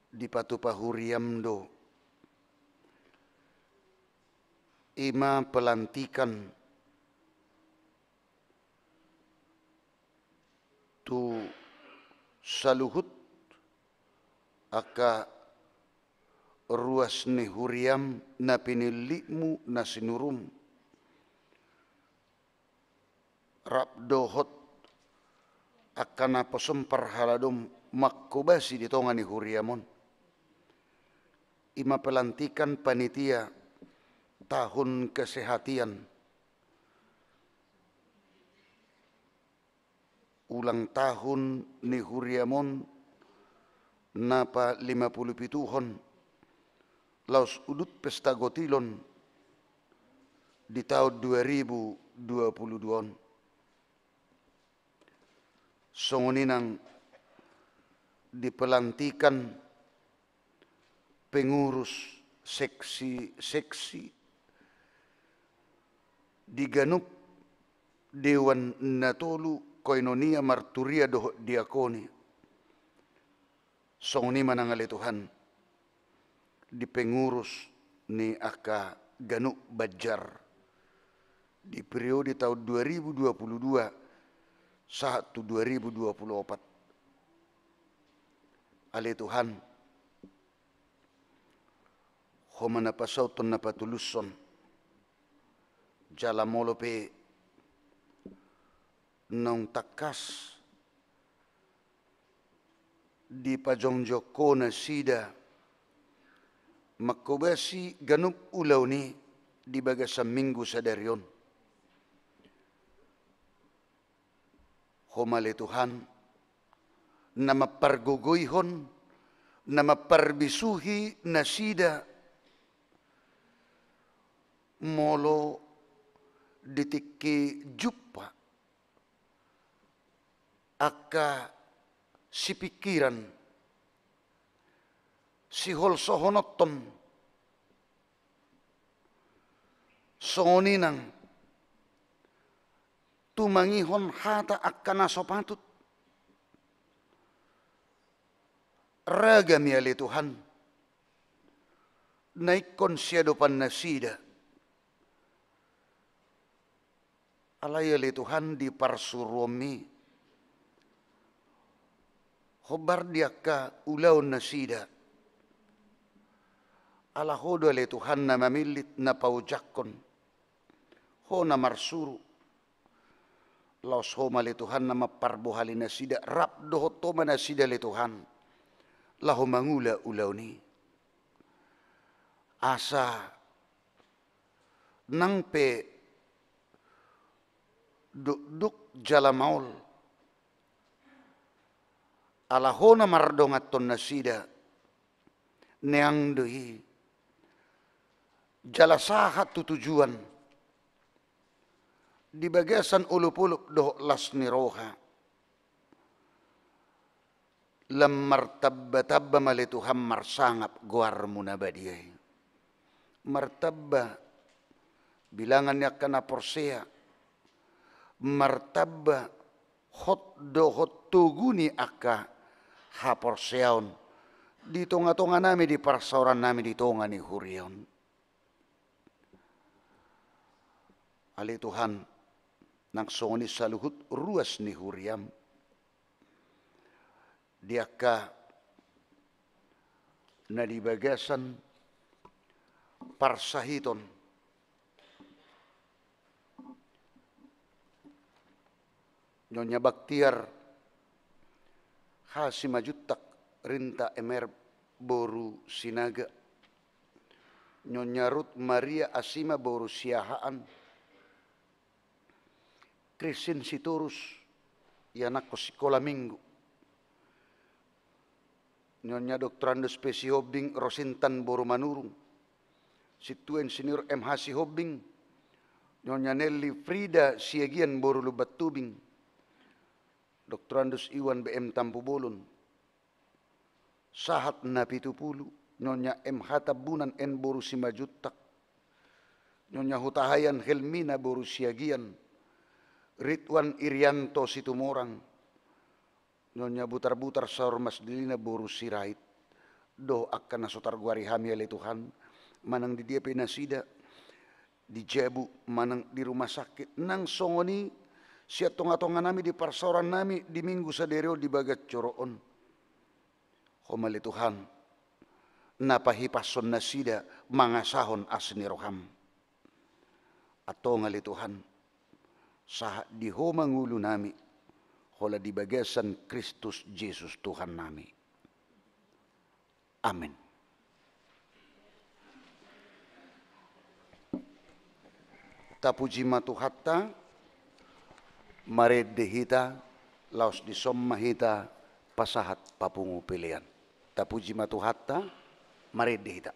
dipatupa huriam do i ma pelantikan tu saluhut angka ruas ni huriam na pinillitmu na sinurum, rap dohot angka naposom parhaladom mangkobasi di tonga ni huriam on. I ma pelantikan panitia tahun kesehatan, ulang tahun ni huriam on na palima pulu pituhon, laos udut pesta gotilon di taon dua ribu dua pulu dua on. Songon i nang di pelantikan pengurus seksi-seksi di ganup Dewan na tolu, koinonia, marturia dohot diakonia. Songon i ma nang ale Tuhan di pengurus ni angka ganup banjar di periode taon dua ribu dua pulu dua sahat tu dua ribu dua pulu opat. Ale Tuhan, Ho ma na pasauthon na patulushon, jala molo pe naung tangkas dipajongjong Ho nasida mangkobasi ganup ulaon i di bagasan Minggu sadari on, Ho ma ale Tuhan na mampargogoihon, na mamparbisuhi nasida molo di tingki jumpa angka sipingkiran, siholsohononhon, songon i nang tumangihon hata angka na so patut. Ragam i ale Tuhan na ingkon siadopan nasida. Alai ale Tuhan di parsuruonmi hombar di angka ulaon nasida. Ala Ho do ale Tuhan na mamillit, na paojakhon. Ho na marsuru. Laos Ho ma ale Tuhan na mamparbohali nasida, rap dohot Ho ma nasida ale Tuhan laho mangula ulaon i. Asa nang pe dokdok jala maol, ala Ho na mardonganhon nasida, neang do i jala sahat tu tujuan di bagasan olopolop dohot las ni roha. Lam martambatamba ma ale Tuhan marsangap goarmu na badia i. Martamba bilangan ni angka na porsea, martamba hot dohot togu ni angka haporseaon di tonga-tonga nami, di parsaoran nami, di tonga ni huria on. Ale Tuhan, nang songon i saluhut ruas ni huriam, di angka na di bagasan parsahiton Nyonya Baktiar H. Simanjuntak Rinta M R boru Sinaga, Nyonya Rut Maria Asima boru Siahaan, Kristin Sitorus, ianakhon sikola minggu, Nyonya Doktorandus P. Sihombing Rosintan boru Manurung, Sintua Insinyur M H Sihombing, Nyonya Nelly Frida Siagian boru Lumban Tubing, Doktorandus Iwan B M Tampubolon, sahat na pitu pulu, Nyonya M H Tambunan N boru Simanjuntak, Nyonya Hutahaean Helmina boru Siagian, Ridwan Irianto Situmorang, Nyonya Butarbutar Saur Mas Dalina boru Sirait, dohot angka na so targoari hami, ale Tuhan, manang di dia pe nasida, di jabu manang di rumah sakit, nang songon i sian tonga-tonga nami di parsaoran nami di Minggu sadari on di bagas joro on. Ho ma ale Tuhan, na pahipashon nasida mangasahon asi ni roham. Antong ale Tuhan, sahat di Ho ma ngolu nami, holan di bagasan Kristus Jesus Tuhan nami. Amen. Tapuji ma Tuhanta, marende hita, laos dison ma hita pasahat papungu pelean. Tapuji ma Tuhanta, marende hita.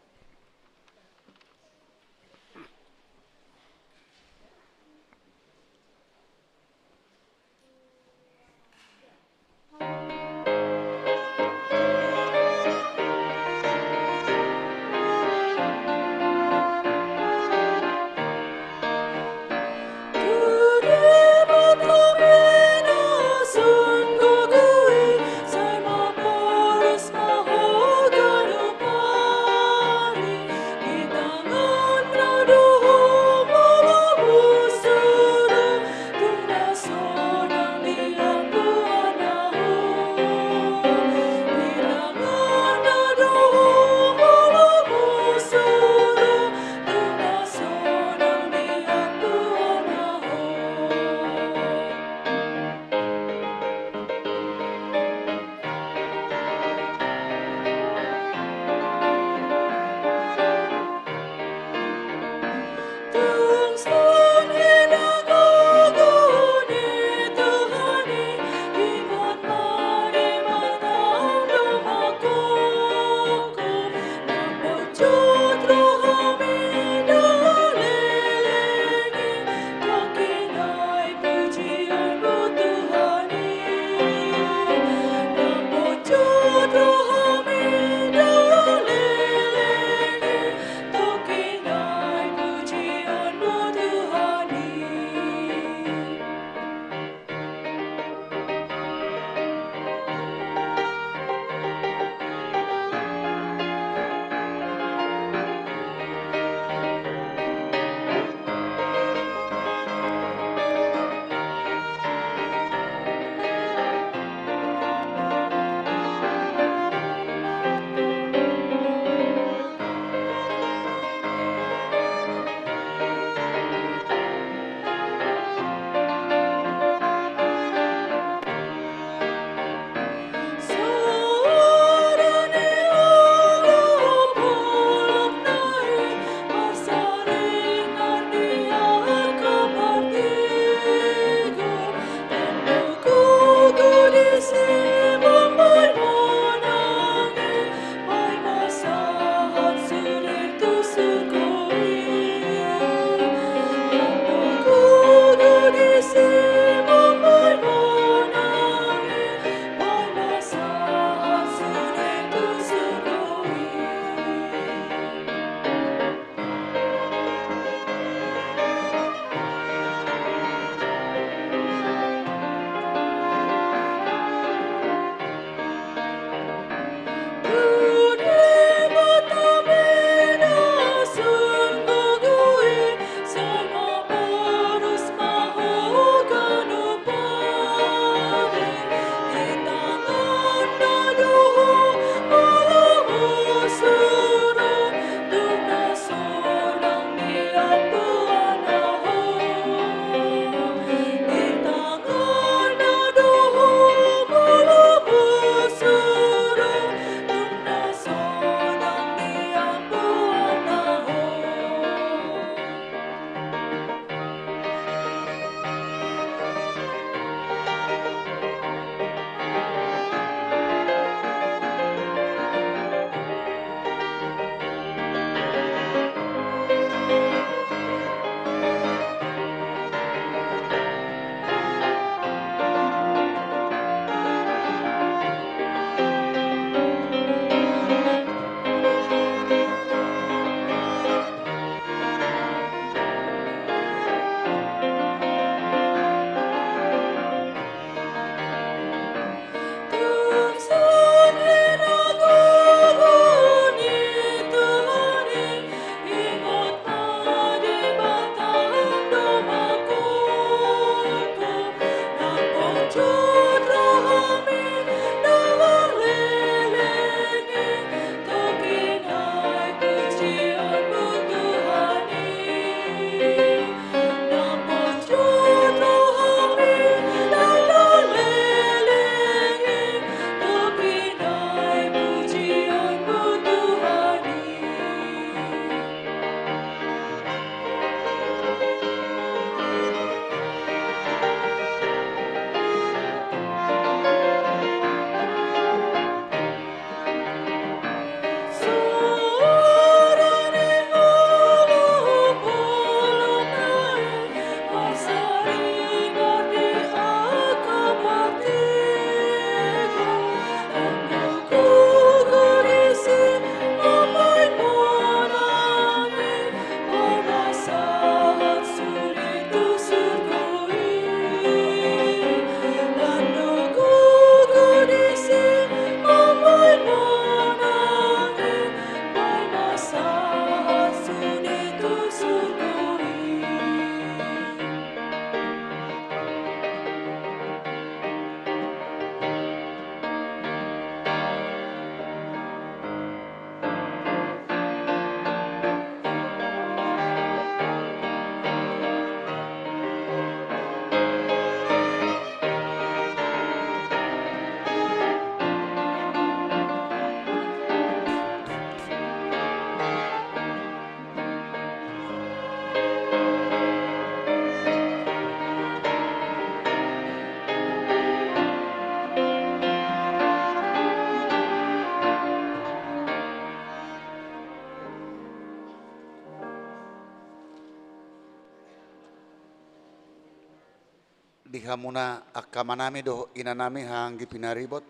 Di hamuna angka amanami dohot inanami, haha anggi pinaribot,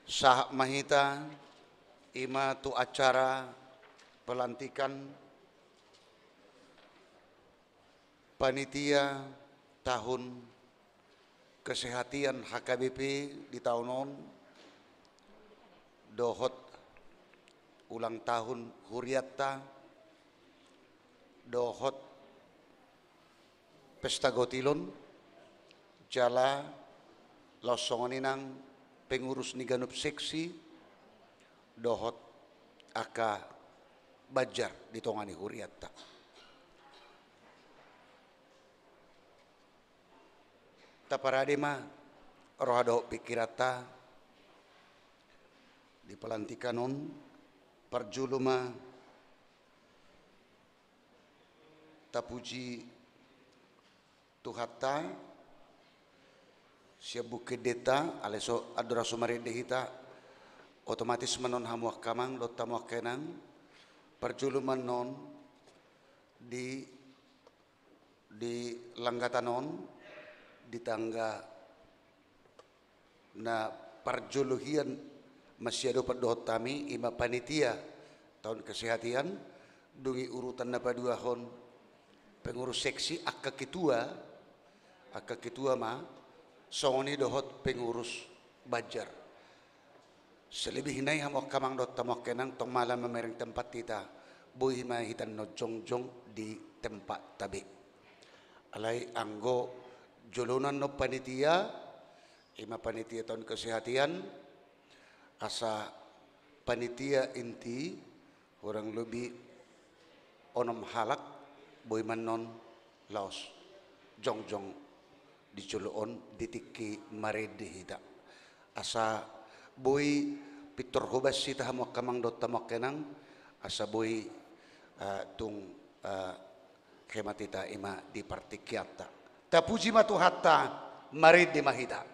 sahat ma hita ima tu acara pelantikan panitia tahun kesehatan H K B P di tahun on, dohot ulang tahun hurianta, dohot pesta gotilon, jala laos songon i nang pengurus ni ganup seksi, dohot angka banjar di tonga ni hurianta. Taparade ma roha dohot pingkiranta di pelantikan on. Parjolo ma tapuji Tuhanta sian bungkendenta, alai so andorang so marende hita, otomatis ma non hamu angka amang dohot hamu angka inang, parjolo ma non di di langgatan on, di tangga na parjolo hian masiadopan dohot hami, ima panitia tahun kesehatan, dung i urutan na paduahon pengurus seksi, angka ketua, angka ketua ma, songon i dohot pengurus banjar. Selebihna i hamu angka amang dohot hamu angka inang, tong ma ala mamereng tempat hita, boi ma hita annon jongjong di tempatna be. Alai anggo joloan on panitia, ima panitia tahun kesehatan, asa panitia inti, hurang lobi onom halak, boi ma annon laos jongjong di jolo on di tingki marende hita. Asa boi pintor hobas hita hamu angka amang dohot hamu angka inang, asa boi, eh, tung, eh, hemat hita ima di partingkianta. Tapuji ma Tuhanta, marende ma hita.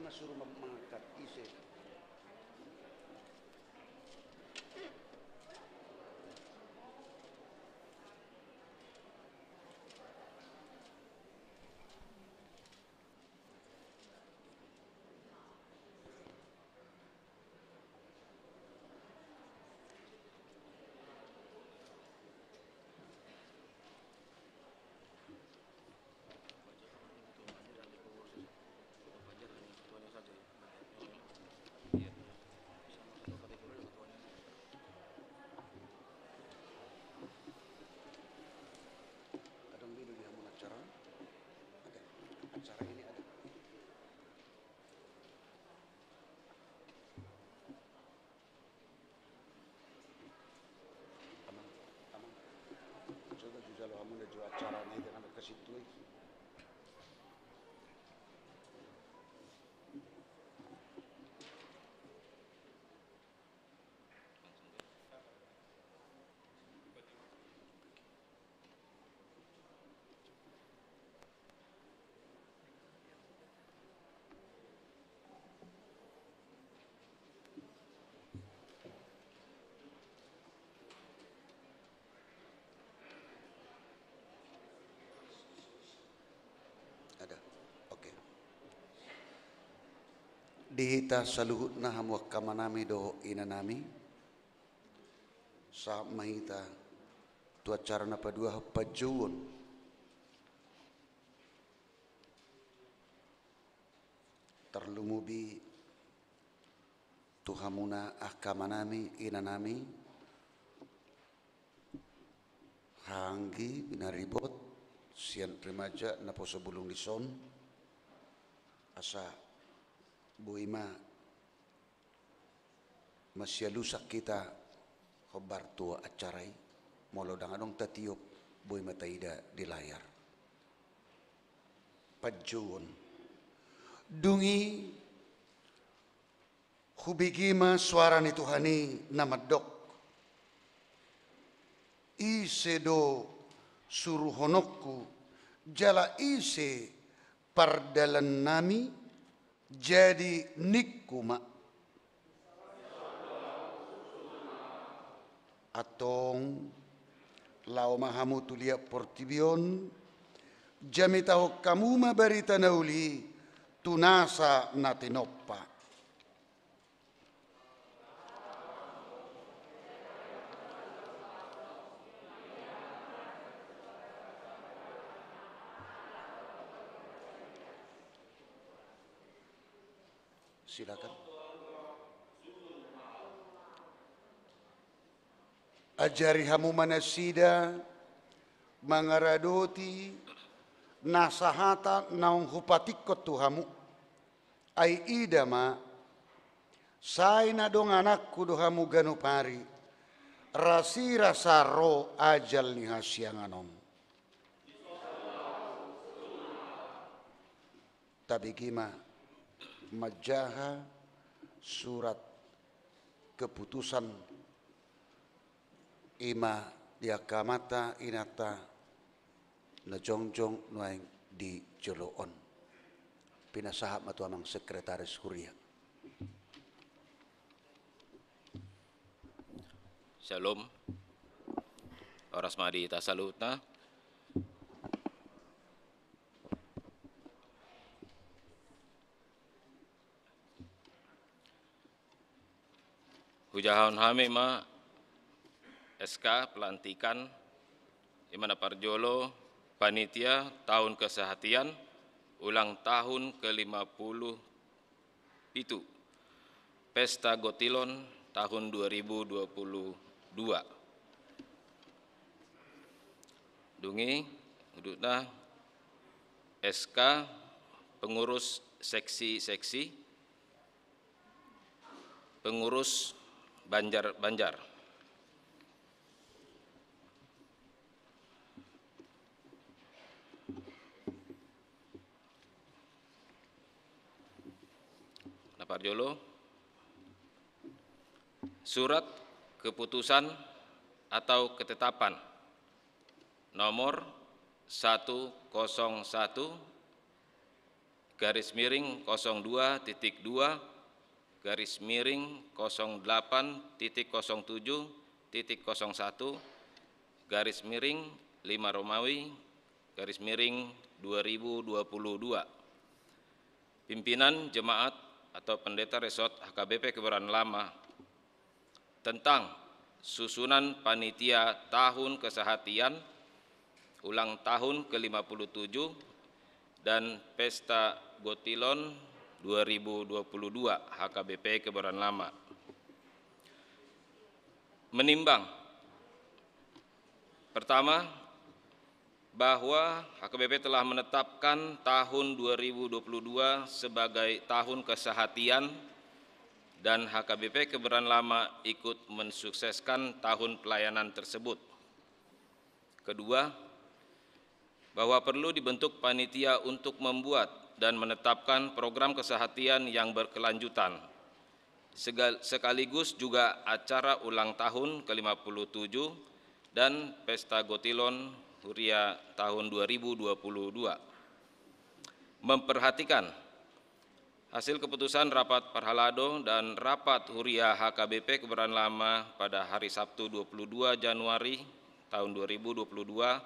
Suruh mem-, mengangkat ise. Adong be do di hamu acara? Ada. Acara ini ada. Amang, amang. Coba jujalo hamu na jo acara ni, jangan kasih tuh. Ada. Oke. Di hita saluhutna hamu angka amanami dohot inanami, sahat ma hita tu acara na paduahon, panjouon. Tarlumobi tu hamuna angka amanami, inanami, haha anggi, pinaribot, sian remaja naposo bulung dison, asa boi ma masialusan hita hombar tu acara i, molo ndang adong tatiop, boi ma taida di layar. Panjouon. Dung i hubege ma suara ni Tuhan i na mandok: Ise do suruhononku, jala ise pardalannami? Jadi ningku ma: Antong, laho ma hamu tu liat portibi on, jamitahon hamu ma barita na uli tu nasa na tinompa. Silakan. Ajari hamu ma nasida mangaradoti nasa hata naung hupatikkon tu hamu. Ai ida ma, sai na dongananku do hamu ganup ari, rasirasa ro ajal ni hasiangan on. Tabege ma manjaha surat keputusan i ma di angka amanta inanta na jongjong nuaeng di jolo on. Pinasahat ma tu amang sekretaris kuria. Syalom. Horas ma di hita saluhutna. Hujahahon hami ma S K pelantikan, i ma na parjolo panitia tahun kesehatian ulang tahun ke lima puluh pitu, Pesta Gotilon tahun dua ribu dua puluh dua. Dung i, udutna S K pengurus seksi-seksi, pengurus banjar-banjar. Na parjolo, surat keputusan atau ketetapan nomor satu kosong satu garis miring kosong dua titik dua, garis miring kosong delapan titik kosong tujuh titik kosong satu, garis miring lima Romawi, garis miring dua ribu dua puluh dua. Pimpinan jemaat atau pendeta resort H K B P Kebayoran Lama tentang susunan panitia tahun kesehatian ulang tahun ke lima puluh tujuh dan pesta Gotilon dua ribu dua puluh dua H K B P Kebayoran Lama. Menimbang, pertama, bahwa H K B P telah menetapkan tahun dua ribu dua puluh dua sebagai tahun kesehatian dan H K B P Kebayoran Lama ikut mensukseskan tahun pelayanan tersebut. Kedua, bahwa perlu dibentuk panitia untuk membuat dan menetapkan program kesehatian yang berkelanjutan, segal-, sekaligus juga acara ulang tahun ke lima puluh tujuh dan Pesta Gotilon Huria tahun dua ribu dua puluh dua. Memperhatikan hasil keputusan rapat parhalado dan rapat Huria H K B P Kebayoran Lama pada hari Sabtu dua puluh dua Januari tahun dua ribu dua puluh dua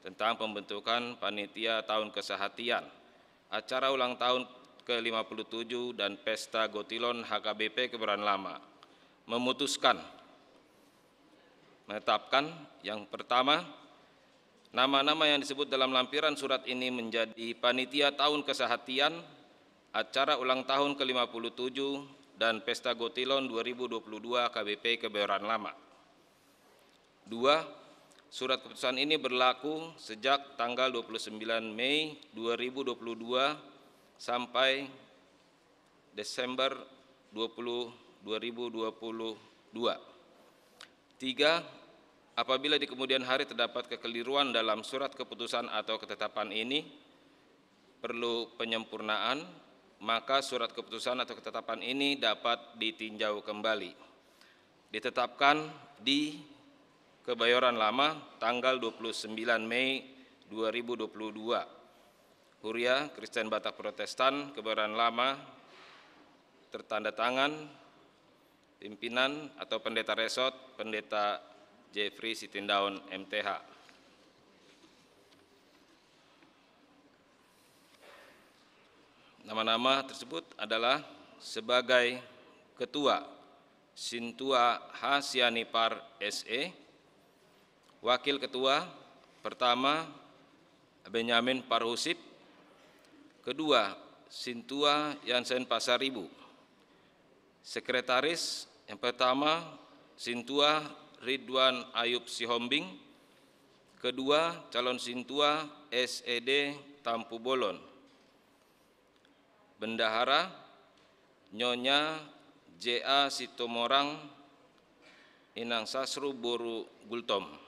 tentang pembentukan panitia tahun kesehatian, acara ulang tahun ke lima puluh tujuh dan pesta Gotilon H K B P Kebayoran Lama. Memutuskan, menetapkan, yang pertama, nama-nama yang disebut dalam lampiran surat ini menjadi panitia tahun kesehatian, acara ulang tahun ke lima puluh tujuh dan pesta Gotilon dua ribu dua puluh dua H K B P Kebayoran Lama. Dua, surat keputusan ini berlaku sejak tanggal dua puluh sembilan Mei dua ribu dua puluh dua sampai Desember dua puluh, dua ribu dua puluh dua. Tiga, apabila di kemudian hari terdapat kekeliruan dalam surat keputusan atau ketetapan ini, perlu penyempurnaan, maka surat keputusan atau ketetapan ini dapat ditinjau kembali. Ditetapkan di Kebayoran Lama tanggal dua puluh sembilan Mei dua ribu dua puluh dua. Huria Kristen Batak Protestan Kebayoran Lama, tertanda tangan pimpinan atau pendeta resort, Pendeta Jeffrey Sitindaon, M T H. Nama-nama tersebut adalah sebagai ketua, Sintua H. Sianipar, S E. Wakil ketua, pertama, Benyamin Parhusip. Kedua, Sintua Yansen Pasaribu. Sekretaris yang pertama, Sintua Ridwan Ayub Sihombing. Kedua, calon Sintua S E D Tampubolon. Bendahara, Nyonya J A Situmorang, Inang Sasro boru Gultom.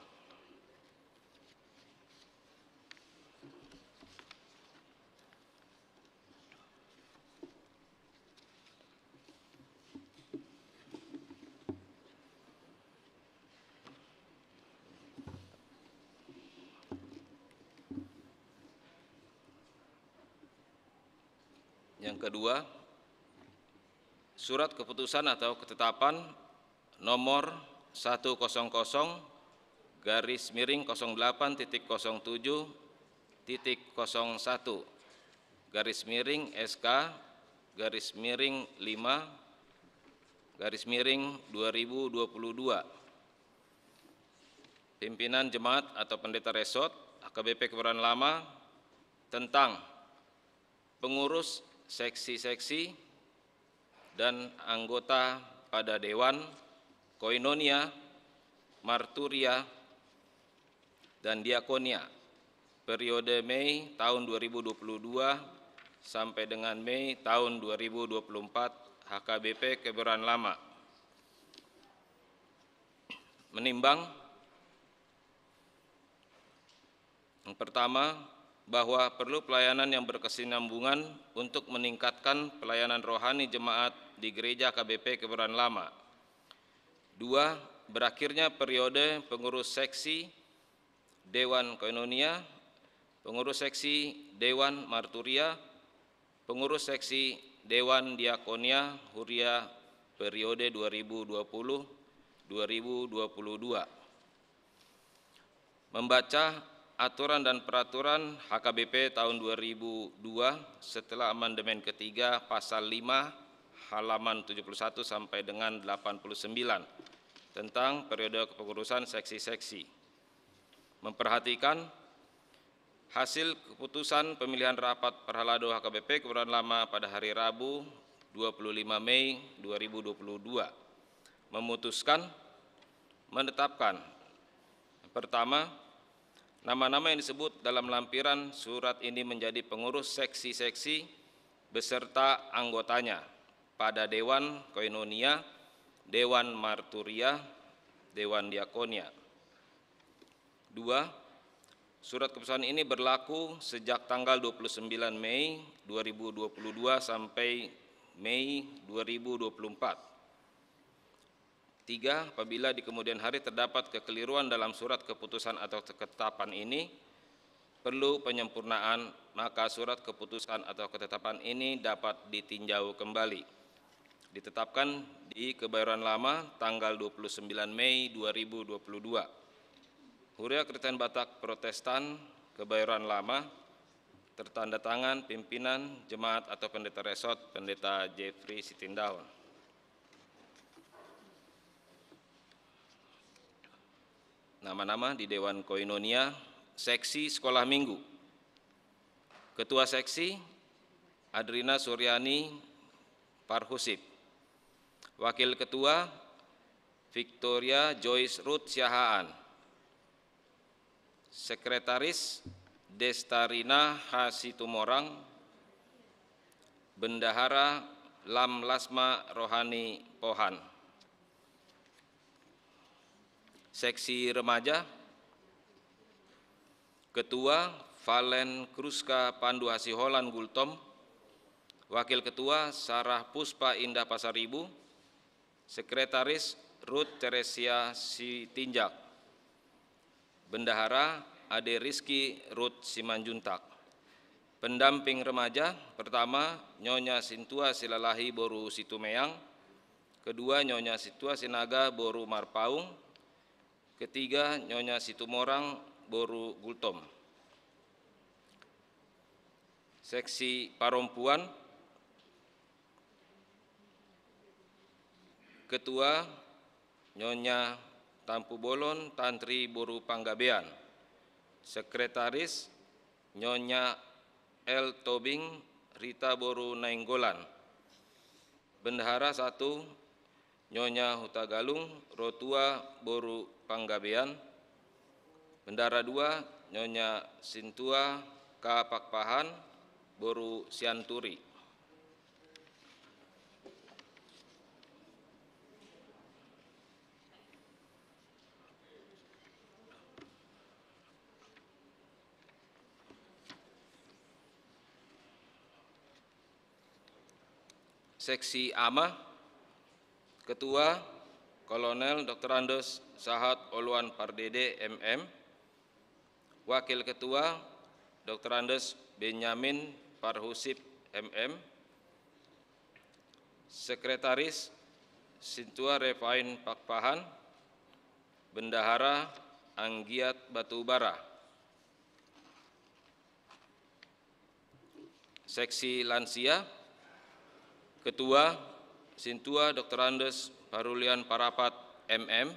Yang kedua, surat keputusan atau ketetapan nomor satu kosong kosong garis miring kosong delapan titik kosong tujuh titik kosong satu garis miring S K garis miring lima garis miring dua ribu dua puluh dua. Pimpinan jemaat atau pendeta resort H K B P Kebayoran Lama tentang pengurus seksi-seksi dan anggota pada dewan, koinonia, marturia, dan diakonia periode Mei tahun dua ribu dua puluh dua sampai dengan Mei tahun dua ribu dua puluh empat, H K B P Kebayoran Lama. Menimbang, yang pertama, bahwa perlu pelayanan yang berkesinambungan untuk meningkatkan pelayanan rohani jemaat di Gereja H K B P Kebayoran Lama. Dua, berakhirnya periode pengurus seksi Dewan Koinonia, pengurus seksi Dewan Marturia, Pengurus Seksi Dewan Diakonia Huria periode dua ribu dua puluh dua ribu dua puluh dua. Membaca aturan dan peraturan H K B P tahun dua ribu dua setelah amandemen ketiga pasal lima halaman tujuh puluh satu sampai dengan delapan puluh sembilan tentang periode kepengurusan seksi-seksi. Memperhatikan hasil keputusan pemilihan rapat parhalado H K B P Kebayoran Lama pada hari Rabu dua puluh lima Mei dua ribu dua puluh dua. Memutuskan, menetapkan. Pertama, nama-nama yang disebut dalam lampiran surat ini menjadi pengurus seksi-seksi beserta anggotanya pada Dewan Koinonia, Dewan Marturia, Dewan Diakonia. Dua, surat keputusan ini berlaku sejak tanggal dua puluh sembilan Mei dua ribu dua puluh dua sampai Mei dua ribu dua puluh empat. Tiga, apabila di kemudian hari terdapat kekeliruan dalam surat keputusan atau ketetapan ini, perlu penyempurnaan, maka surat keputusan atau ketetapan ini dapat ditinjau kembali. Ditetapkan di Kebayoran Lama tanggal dua puluh sembilan Mei dua ribu dua puluh dua. Huria Kristen Batak Protestan Kebayoran Lama, tertanda tangan pimpinan jemaat atau pendeta resort, Pendeta Jeffrey Sitindaun. Nama-nama di Dewan Koinonia, seksi sekolah minggu. Ketua seksi, Adrina Suryani Parhusip. Wakil ketua, Victoria Joyce Ruth Siahaan. Sekretaris, Destarina H Situmorang. Bendahara, Lam Lasma Rohani Pohan. Seksi remaja, ketua, Valen Kruska Pandu Hasiholan Gultom. Wakil ketua, Sarah Puspa Indah Pasaribu. Sekretaris, Ruth Teresia Sitinjak. Bendahara, Ade Rizky Ruth Simanjuntak. Pendamping remaja, pertama, Nyonya Sintua Silalahi boru Situmeang. Kedua, Nyonya Sintua Sinaga boru Marpaung. Ketiga, Nyonya Situmorang boru Gultom. Seksi parompuan, ketua, Nyonya Tampubolon Tantri boru Panggabean. Sekretaris, Nyonya L Tobing Rita boru Nainggolan. Bendahara satu, Nyonya Hutagalung Rotua boru Panggabean. Bendahara dua, Nyonya Sintua K Pakpahan boru Sianturi. Seksi ama, ketua, Kolonel Doktorandus Sahat Oluan Pardede, M M. Wakil ketua, Doktorandus Benyamin Parhusip, M M. Sekretaris, Sintua Revain Pakpahan. Bendahara, Anggiat Batubara. Seksi lansia, ketua, Sintua Doktorandus Parulian Parapat, M M.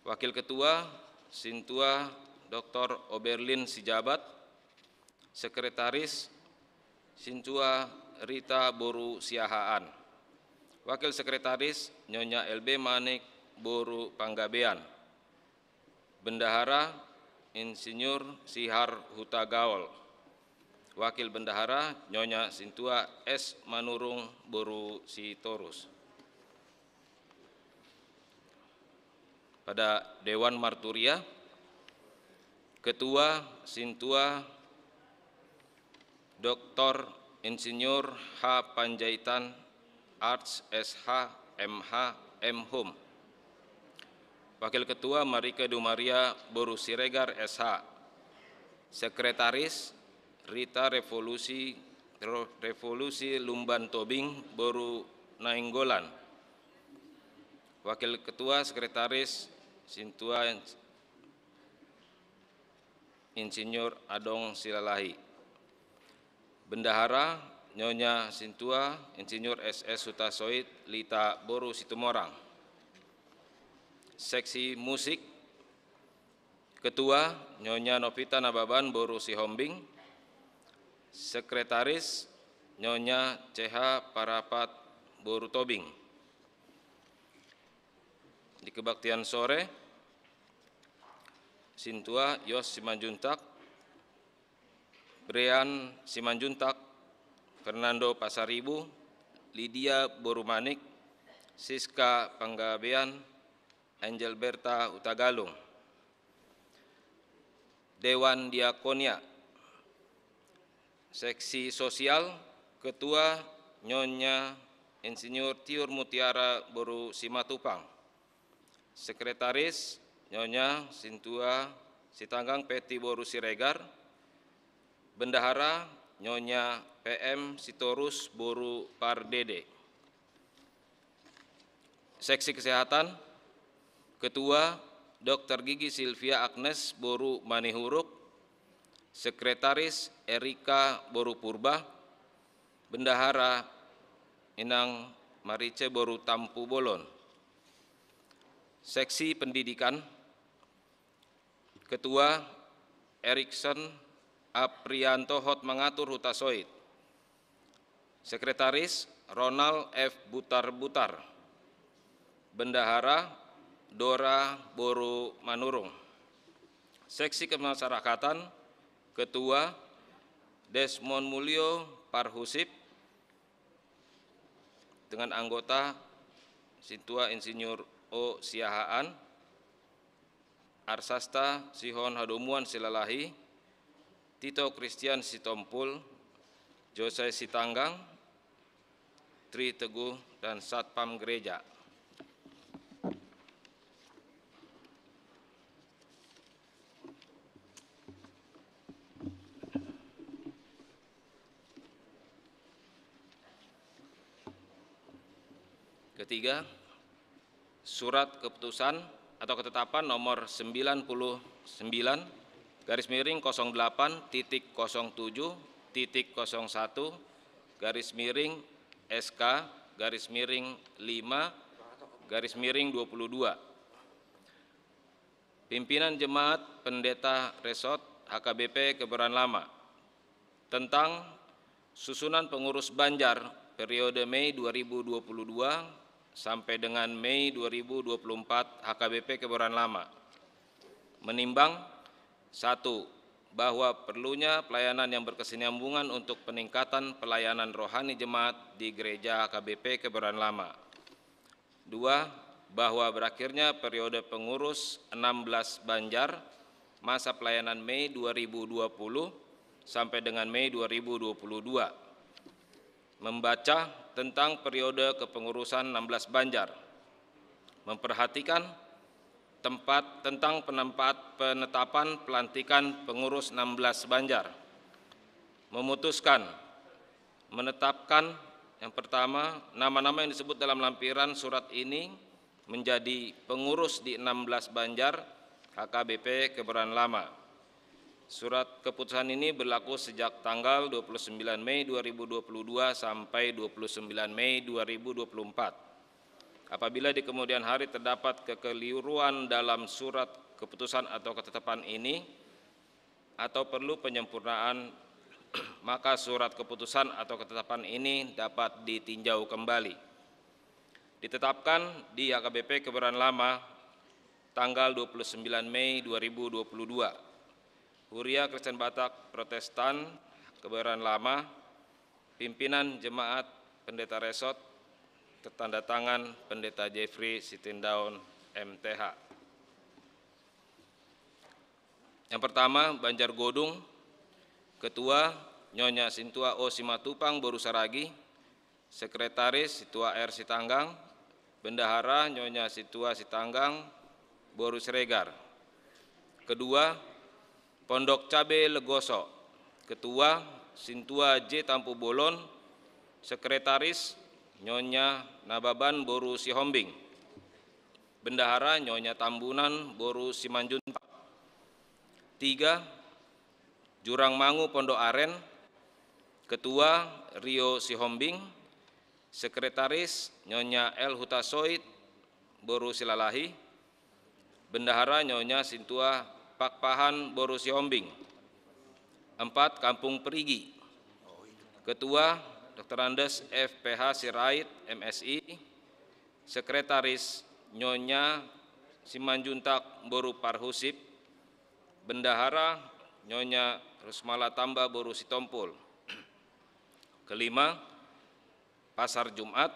Wakil ketua, Sintua Doktor Oberlin Sijabat. Sekretaris, Sintua Rita boru Siahaan. Wakil sekretaris, Nyonya L B Manik boru Panggabean. Bendahara, Insinyur Sihar Hutagaol. Wakil bendahara, Nyonya Sintua S Manurung boru Sitorus. Pada Dewan Marturia, ketua, Sintua Doktor Insinyur H Panjaitan, Arts, S H, M H, M Hum. Wakil ketua, Marika Dumaria boru Siregar, S H. Sekretaris, Rita Revolusi Revolusi Lumban Tobing boru Nainggolan. Wakil Ketua Sekretaris Sintua Insinyur Adong Silalahi. Bendahara Nyonya Sintua Insinyur S S Hutasoit Lita boru Situmorang. Seksi musik, Ketua Nyonya Novita Nababan boru Sihombing. Sekretaris Nyonya C H Parapat boru Tobing. Di kebaktian sore, Sintua Yos Simanjuntak, Brian Simanjuntak, Fernando Pasaribu, Lydia boru Manik, Siska Panggabean, Angel Berta Hutagalung. Dewan Diakonia. Seksi sosial, Ketua Nyonya Insinyur Tiur Mutiara boru Simatupang. Sekretaris Nyonya Sintua Sitanggang Peti boru Siregar. Bendahara Nyonya P M Sitorus boru Pardede. Seksi kesehatan, Ketua Dokter Gigi Silvia Agnes boru Manihuruk, Sekretaris Erika boru Purba, Bendahara Inang Marice boru Tampubolon. Seksi pendidikan, Ketua Erikson Aprianto Hotmangatur Hutasoit. Sekretaris Ronald F Butarbutar. Bendahara Dora boru Manurung. Seksi kemasyarakatan, Ketua Desmond Mulyo Parhusip, dengan anggota Sintua Insinyur O Siahaan, Arsasta Sihon Hadomuan Silalahi, Tito Christian Sitompul, Jose Sitanggang, Tri Teguh, dan Satpam Gereja. Ketiga, surat keputusan atau ketetapan nomor sembilan puluh sembilan garis miring kosong delapan titik kosong tujuh titik kosong satu garis miring S K garis miring lima garis miring dua puluh dua. Pimpinan Jemaat Pendeta Resort H K B P Kebayoran Lama tentang susunan pengurus Banjar periode Mei dua ribu dua puluh dua sampai dengan Mei dua ribu dua puluh empat H K B P Kebayoran Lama. Menimbang, satu, bahwa perlunya pelayanan yang berkesinambungan untuk peningkatan pelayanan rohani jemaat di Gereja H K B P Kebayoran Lama. Dua, bahwa berakhirnya periode pengurus enam belas Banjar masa pelayanan Mei dua ribu dua puluh sampai dengan Mei dua ribu dua puluh dua. Membaca tentang periode kepengurusan enam belas Banjar. Memperhatikan tempat tentang penempat penetapan pelantikan pengurus enam belas Banjar. Memutuskan menetapkan, yang pertama, nama-nama yang disebut dalam lampiran surat ini menjadi pengurus di enam belas Banjar H K B P Kebayoran Lama. Surat keputusan ini berlaku sejak tanggal dua puluh sembilan Mei dua ribu dua puluh dua sampai dua puluh sembilan Mei dua ribu dua puluh empat. Apabila di kemudian hari terdapat kekeliruan dalam surat keputusan atau ketetapan ini, atau perlu penyempurnaan, maka surat keputusan atau ketetapan ini dapat ditinjau kembali. Ditetapkan di H K B P Kebayoran Lama tanggal dua puluh sembilan Mei dua ribu dua puluh dua. Huria Kristen Batak Protestan Kebayoran Lama, pimpinan Jemaat Pendeta Resort, tertanda tangan Pendeta Jeffrey Sitindaon, M T H. Yang pertama, Banjar Godung, Ketua Nyonya Sintua O Simatupang boru Saragi, Sekretaris Sintua R Sitanggang, Bendahara Nyonya Sintua Sitanggang boru Siregar. Kedua, Pondok Cabe Legoso, Ketua Sintua J Tampubolon, sekretaris Nyonya Nababan boru Sihombing. Bendahara Nyonya Tambunan boru Simanjuntak. Tiga, Jurang Mangu Pondok Aren, ketua Rio Sihombing, sekretaris Nyonya L Hutasoit boru Silalahi, bendahara Nyonya Sintua Pakpahan boru Sihombing. Empat, Kampung Perigi, ketua Doktor Andes F P H Sirait M Si, sekretaris Nyonya Simanjuntak boru Parhusip, bendahara Nyonya Rusmala Tamba boru Sitompul. Kelima, Pasar Jumat,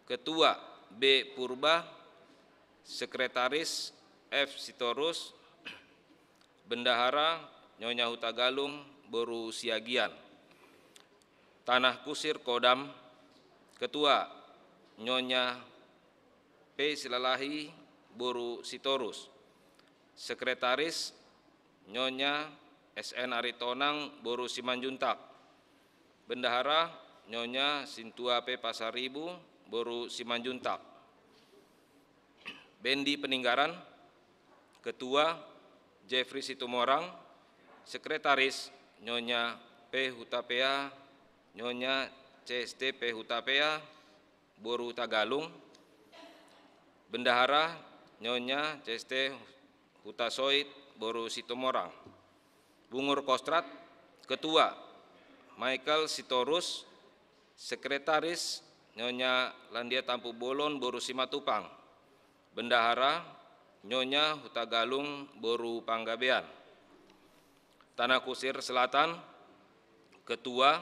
ketua B Purba, sekretaris F Sitorus, bendahara Nyonya Hutagalung boru Siagian. Tanah Kusir Kodam, ketua Nyonya P Silalahi boru Sitorus, sekretaris Nyonya S N Aritonang boru Simanjuntak, bendahara Nyonya Sintua P Pasaribu boru Simanjuntak. Bendi Peninggaran, ketua Jeffrey Situmorang, sekretaris Nyonya P Hutapea, Nyonya C S T P Hutapea boru Hutagalung, bendahara Nyonya C S T Hutasoit boru Situmorang. Bungur Kostrad, ketua Michael Sitorus, sekretaris Nyonya Landia Tampubolon boru Simatupang, bendahara Nyonya Hutagalung boru Panggabean. Tanah Kusir Selatan, ketua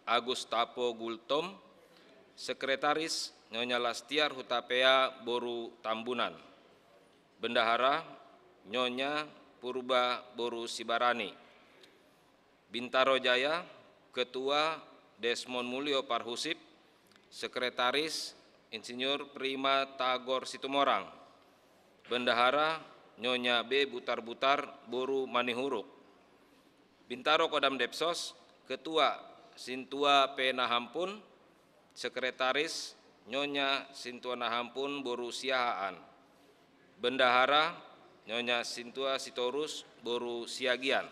Agus Tapo Gultom, sekretaris Nyonya Lastiar Hutapea boru Tambunan, bendahara Nyonya Purba boru Sibarani. Bintaro Jaya, ketua Desmond Mulyo Parhusip, sekretaris Insinyur Prima Tagor Situmorang, bendahara Nyonya B Butarbutar boru Manihuruk. Bintaro Kodam Depsos, ketua Sintua P Nahampun, sekretaris Nyonya Sintua Nahampun boru Siahaan, bendahara Nyonya Sintua Sitorus boru Siagian.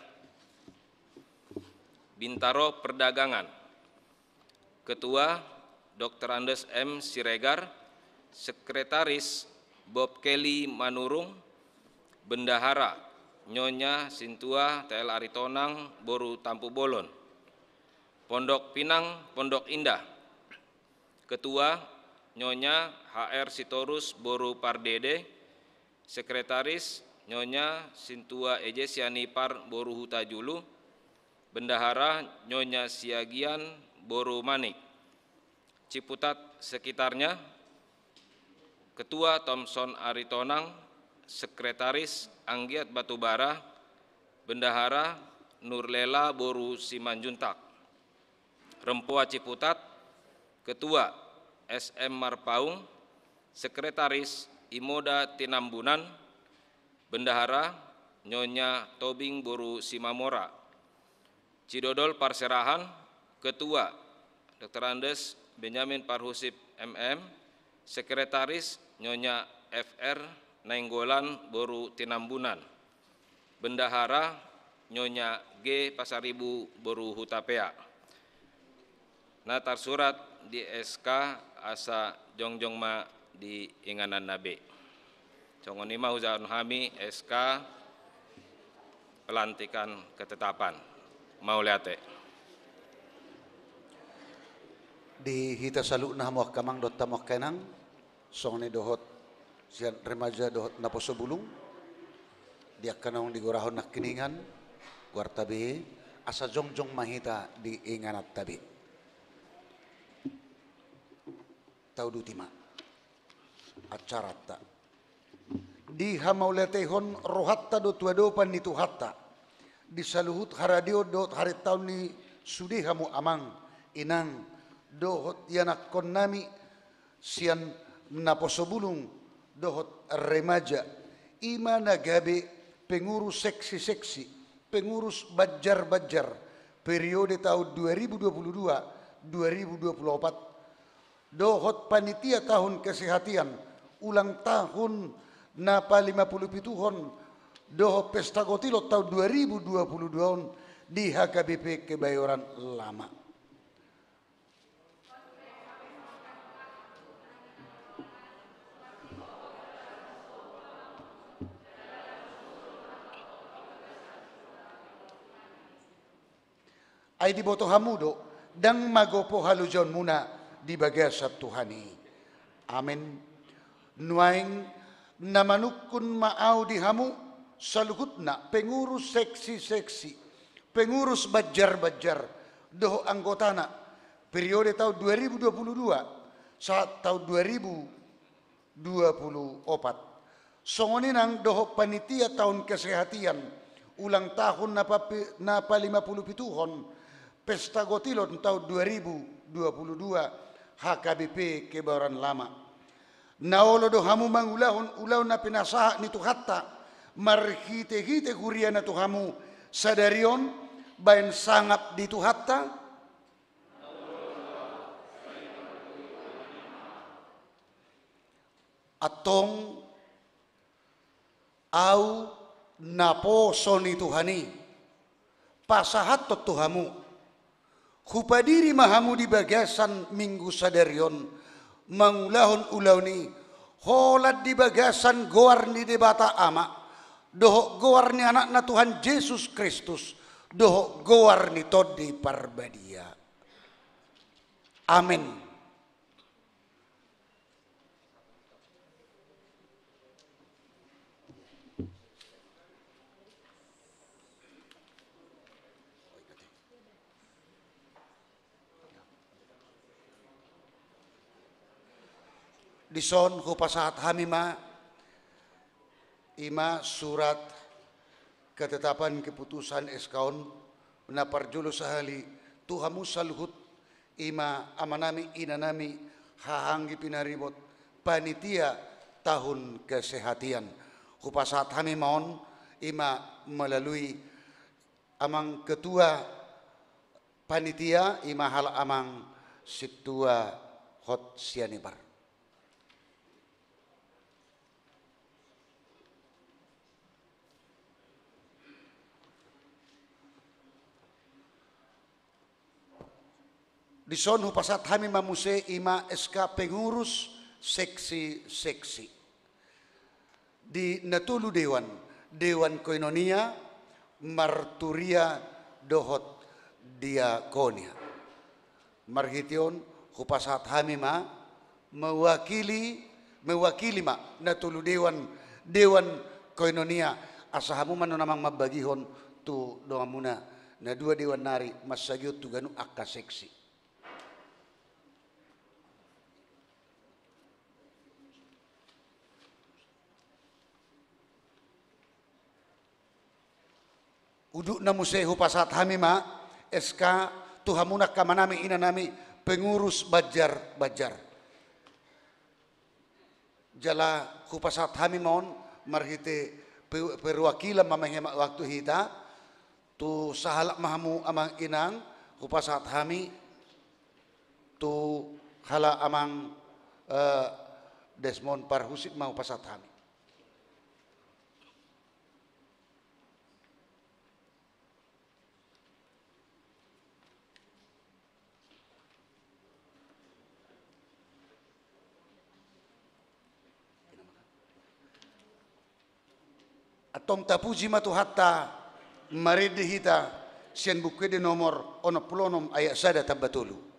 Bintaro Perdagangan, ketua Doktor Andes M Siregar, sekretaris Bob Kelly Manurung, bendahara Nyonya Sintua T L Aritonang boru Tampubolon. Pondok Pinang Pondok Indah, ketua Nyonya H R Sitorus boru Pardede, sekretaris Nyonya Sintua Eje Sianipar boru Hutajulu, bendahara Nyonya Siagian boru Manik. Ciputat sekitarnya, ketua Thomson Aritonang, sekretaris Anggiat Batubara, bendahara Nurlela boru Simanjuntak. Rempoa Ciputat, ketua S M Marpaung, sekretaris Imoda Tinambunan, bendahara Nyonya Tobing boru Simamora. Cidodol Parserahan, ketua Doktor Andes Benyamin Parhusip M M, sekretaris Nyonya F R Nainggolan boru Tinambunan, bendahara Nyonya G Pasaribu boru Hutapea. Na tarsurat di S K asa jongjong ma di ingananna be. Songon i ma hujahahon hami S K pelantikan ketetapan. Mauliate. Di hita saluhutna hamu angka amang dohot hamu angka inang, songon i dohot sian remaja dohot naposo bulung, di angka naung digorahon nangkiningan goarta be, asa jongjong ma hita di ingananta be. Tauduti ma acaranta. Dihamauliatehon rohanta do tu adopan ni Tuhanta di saluhut haradeon dohot harintaon ni sude hamu amang, inang, dohot ianakhonnami sian naposo bulung dohot remaja, i ma na gabe pengurus seksi-seksi, pengurus banjar-banjar, periode taon dua ribu dua puluh dua, dua ribu dua puluh opat, dohot panitia tahun kesehatian ulang tahun na palima pulu pituhon dohot pesta gotilon taon dua ribu dua puluh dua on di H K B P Kebayoran Lama. Ai diboto hamu do, ndang magopo halojaonmuna di bagasan Tuhan i. Amen. Nuaeng na manungkun ma ahu di hamu saluhutna pengurus seksi-seksi, pengurus banjar-banjar, dohot anggotana, periode taon dua ribu dua puluh dua sahat taon dua ribu dua puluh opat. Songon i nang dohot panitia tahun kesehatian ulang tahun na papi-, na palima pulu pituhon pesta gotilon taon dua ribu dua puluh dua H K B P Kebayoran Lama. Na olo do hamu mangulahon ulaon na pinasahat ni Tuhanta marhite-hite huriana tu hamu sadari on baen sangap di Tuhanta? Antong, ahu naposo ni Tuhan i pasahathon tu hamu. Hupadiri ma hamu di bagasan Minggu sadari on mangulahon ulaon i, holan di bagasan goar ni Debata Ama, dohot goar ni Anakna Tuhan Jesus Kristus, dohot goar ni Tondi Parbadia. Amen. Dison hupasahat hami ma, i ma surat ketetapan keputusan S K on, na parjolo sahali tu hamu saluhut, i ma amanami, inanami, haha anggi pinaribot, panitia tahun kesehatian. Hupasahat hami ma on, i ma melalui amang ketua panitia, i ma halak amang Sintua Hot Sianibar. Dison hupasahat hami ma muse i ma S K pengurus seksi-seksi. Di na tolu dewan, Dewan Koinonia, Marturia, dohot Diakonia. Marhite on hupasahat hami ma, mewakili, mewakili ma na tolu dewan, Dewan Koinonia, asa hamu ma non amang mambagihon tu donganmuna na dua dewan nari mansagihon tu ganup angka seksi. Udutna muse hupasahat hami ma S K tu hamu angka amanami, inanami, pengurus banjar-banjar. Jala hupasahat hami ma on marhite pe-, perwakilan ma, manghemat waktu hita, tu sahalak ma hamu amang inang, hupasahat hami, tu halak amang, eh, Desmond Parhusip ma hupasahat hami. Antong tapuji ma Tuhanta, marende hita sian Buku Ende nomor onom pulu onom ayat sada tamba tolu.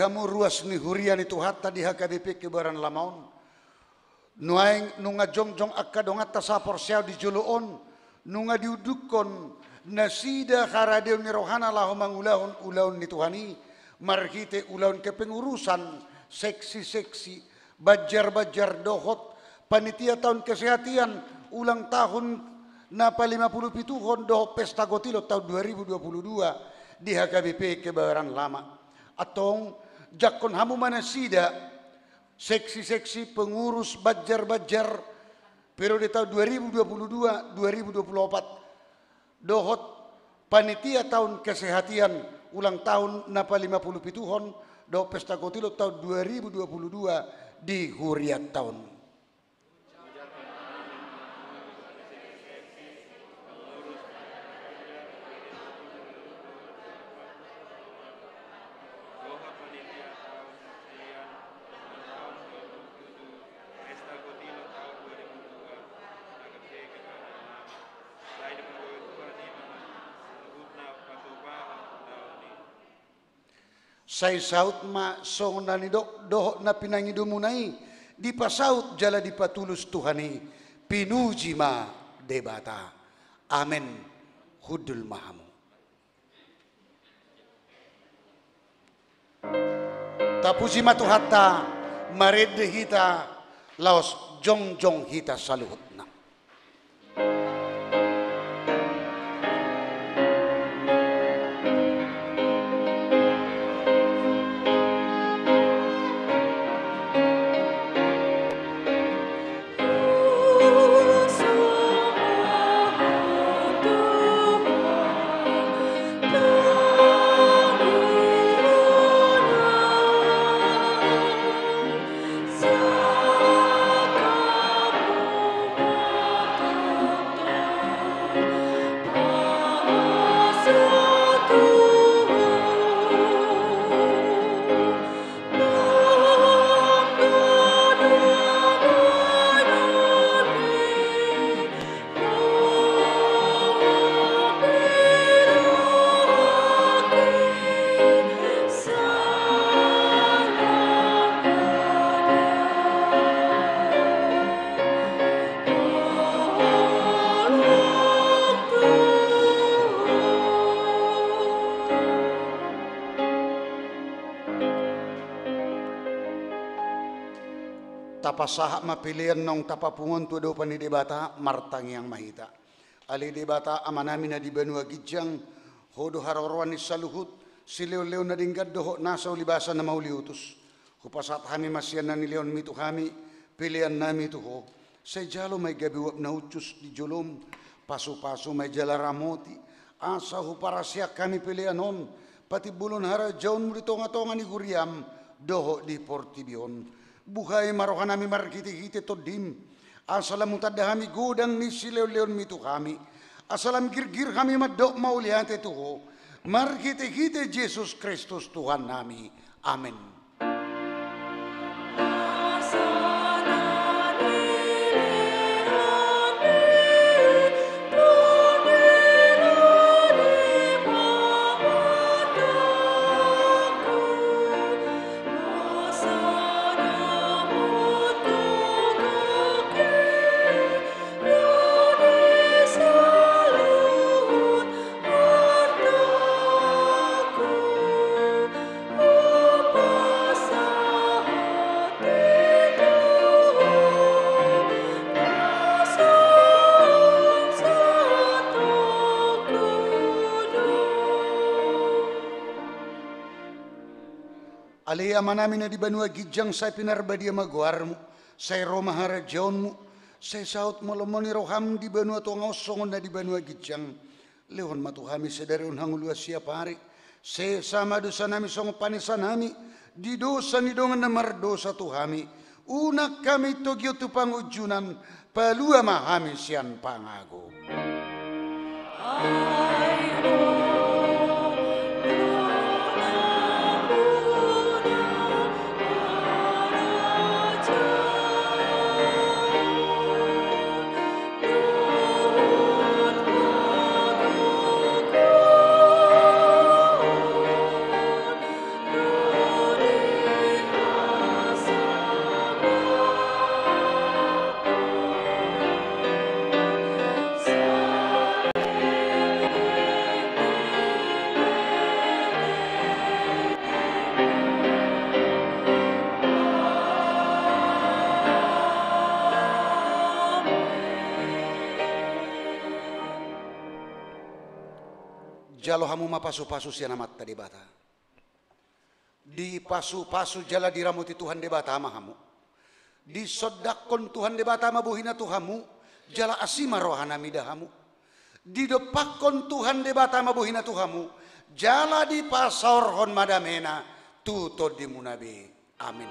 Hamu ruas ni huria ni Tuhanta di H K B P Kebayoran Lama on. Nuaeng nunga jongjong angka donganta saporseaon di jolo on, nunga diundukhon nasida haradeon ni rohana laho mangulahon ulaon ni Tuhan i, marhite ulaon kepengurusan, seksi-seksi, banjar-banjar dohot panitia taon kesehatian ulang tahun na palima pulu pituhon dohot pesta gotilon taon dua ribu dua pulu dua di H K B P Kebayoran Lama. Antong, jangkon hamu ma nasida, seksi-seksi, pengurus, banjar-banjar, periode taon dua ribu dua pulu dua, dua ribu dua pulu opat, dohot panitia taon kesehatian ulang tahun na palima pulu pituhon dohot pesta gotilon taon dua ribu dua pulu dua di hurianta on. Sai saut ma songon na nidok dohot na pinangidomuna i, dipasaut jala dipatulus Tuhan i, pinuji ma Debata. Amen. Hundul ma hamu. Tapuji ma Tuhanta, marende hita, laos jongjong hita saluhutna. Tapasahat ma pelean naung tapapungu on tu adopan ni Debata, martangiang ma hita. Ale Debata Amanami na di banua ginjang, Ho do haroroan ni saluhut, silehon-lehon na denggan dohot nasa ulibasa na mauliutus. Hupasahat hami ma sian na nilehonmi tu hami, peleannami tu Ho. Sai jalo ma i gabe uap na uncus di jolom, pasu-pasu ma i jala ramoti, asa huparasiak hami pelean on, patimbulhon harajaonmu di tonga-tonga ni huriam, dohot di portibi on. Buhai ma rohanami marhite-hite Tondim, asa lam hutanda hami godang ni silehon-lehonmi tu hami, asa lam girgir hami mandok mauliate tu Ho, marhite-hite Jesus Kristus Tuhannami. Amen. Ale Amanami na di banua ginjang, sai pinarbadia ma goarmu, sai ro ma harajaonmu, sai saut ma lomo ni roham di banua tonga on songon na di banua ginjang. Lehon ma tu hami sadari on hangoluan siapari, sesa ma dosanami songon panesanami di dosa ni dongan na mardosa tu hami, unang hami togihon tu pangunjunan, palua ma hami sian pangago. Jalo hamu ma pasupasu sian Amanta Debata. Dipasupasu jala diramoti Tuhan Debata ma hamu. Disondangkon Tuhan Debata ma bohina tu hamu, jala asi ma rohana mida hamu. Didompakkon Tuhan Debata ma bohina tu hamu, jala dipasaorhon ma damena tu tondimuna be. Amin.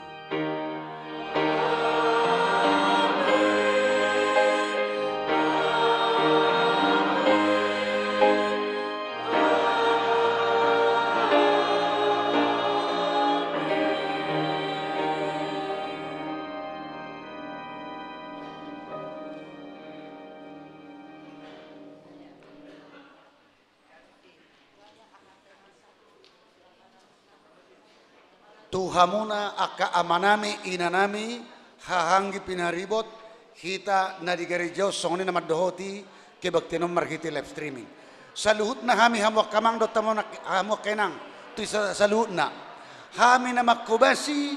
Tu hamuna angka amanami, inanami, haha anggi pinaribot, hita na di gareja on songon i na mandohoti kebaktian on marhite live streaming. Saluhutna hami hamu angka amang dohot hamu angka inang, tu sa-, saluhutna. Hami na manghobasi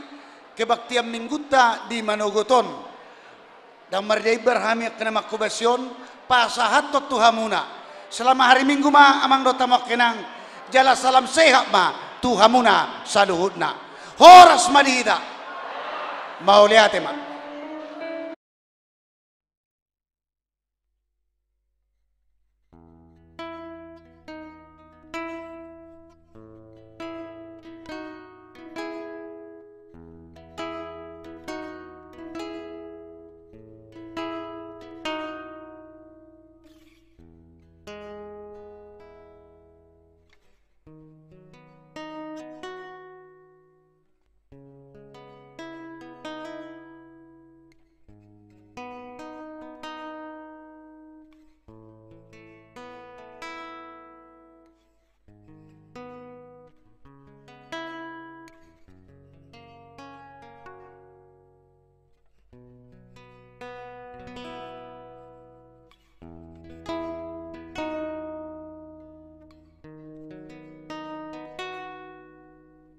kebaktian Minggunta di manogot on. Ndang mardiaimbar hami angka na manghobasi on, pasahathon tu hamuna. Selama hari Minggu ma amang dohot hamu angka inang, jala salam sehat ma tu hamuna saluhutna. Horas ma di hita. Mauliate ma.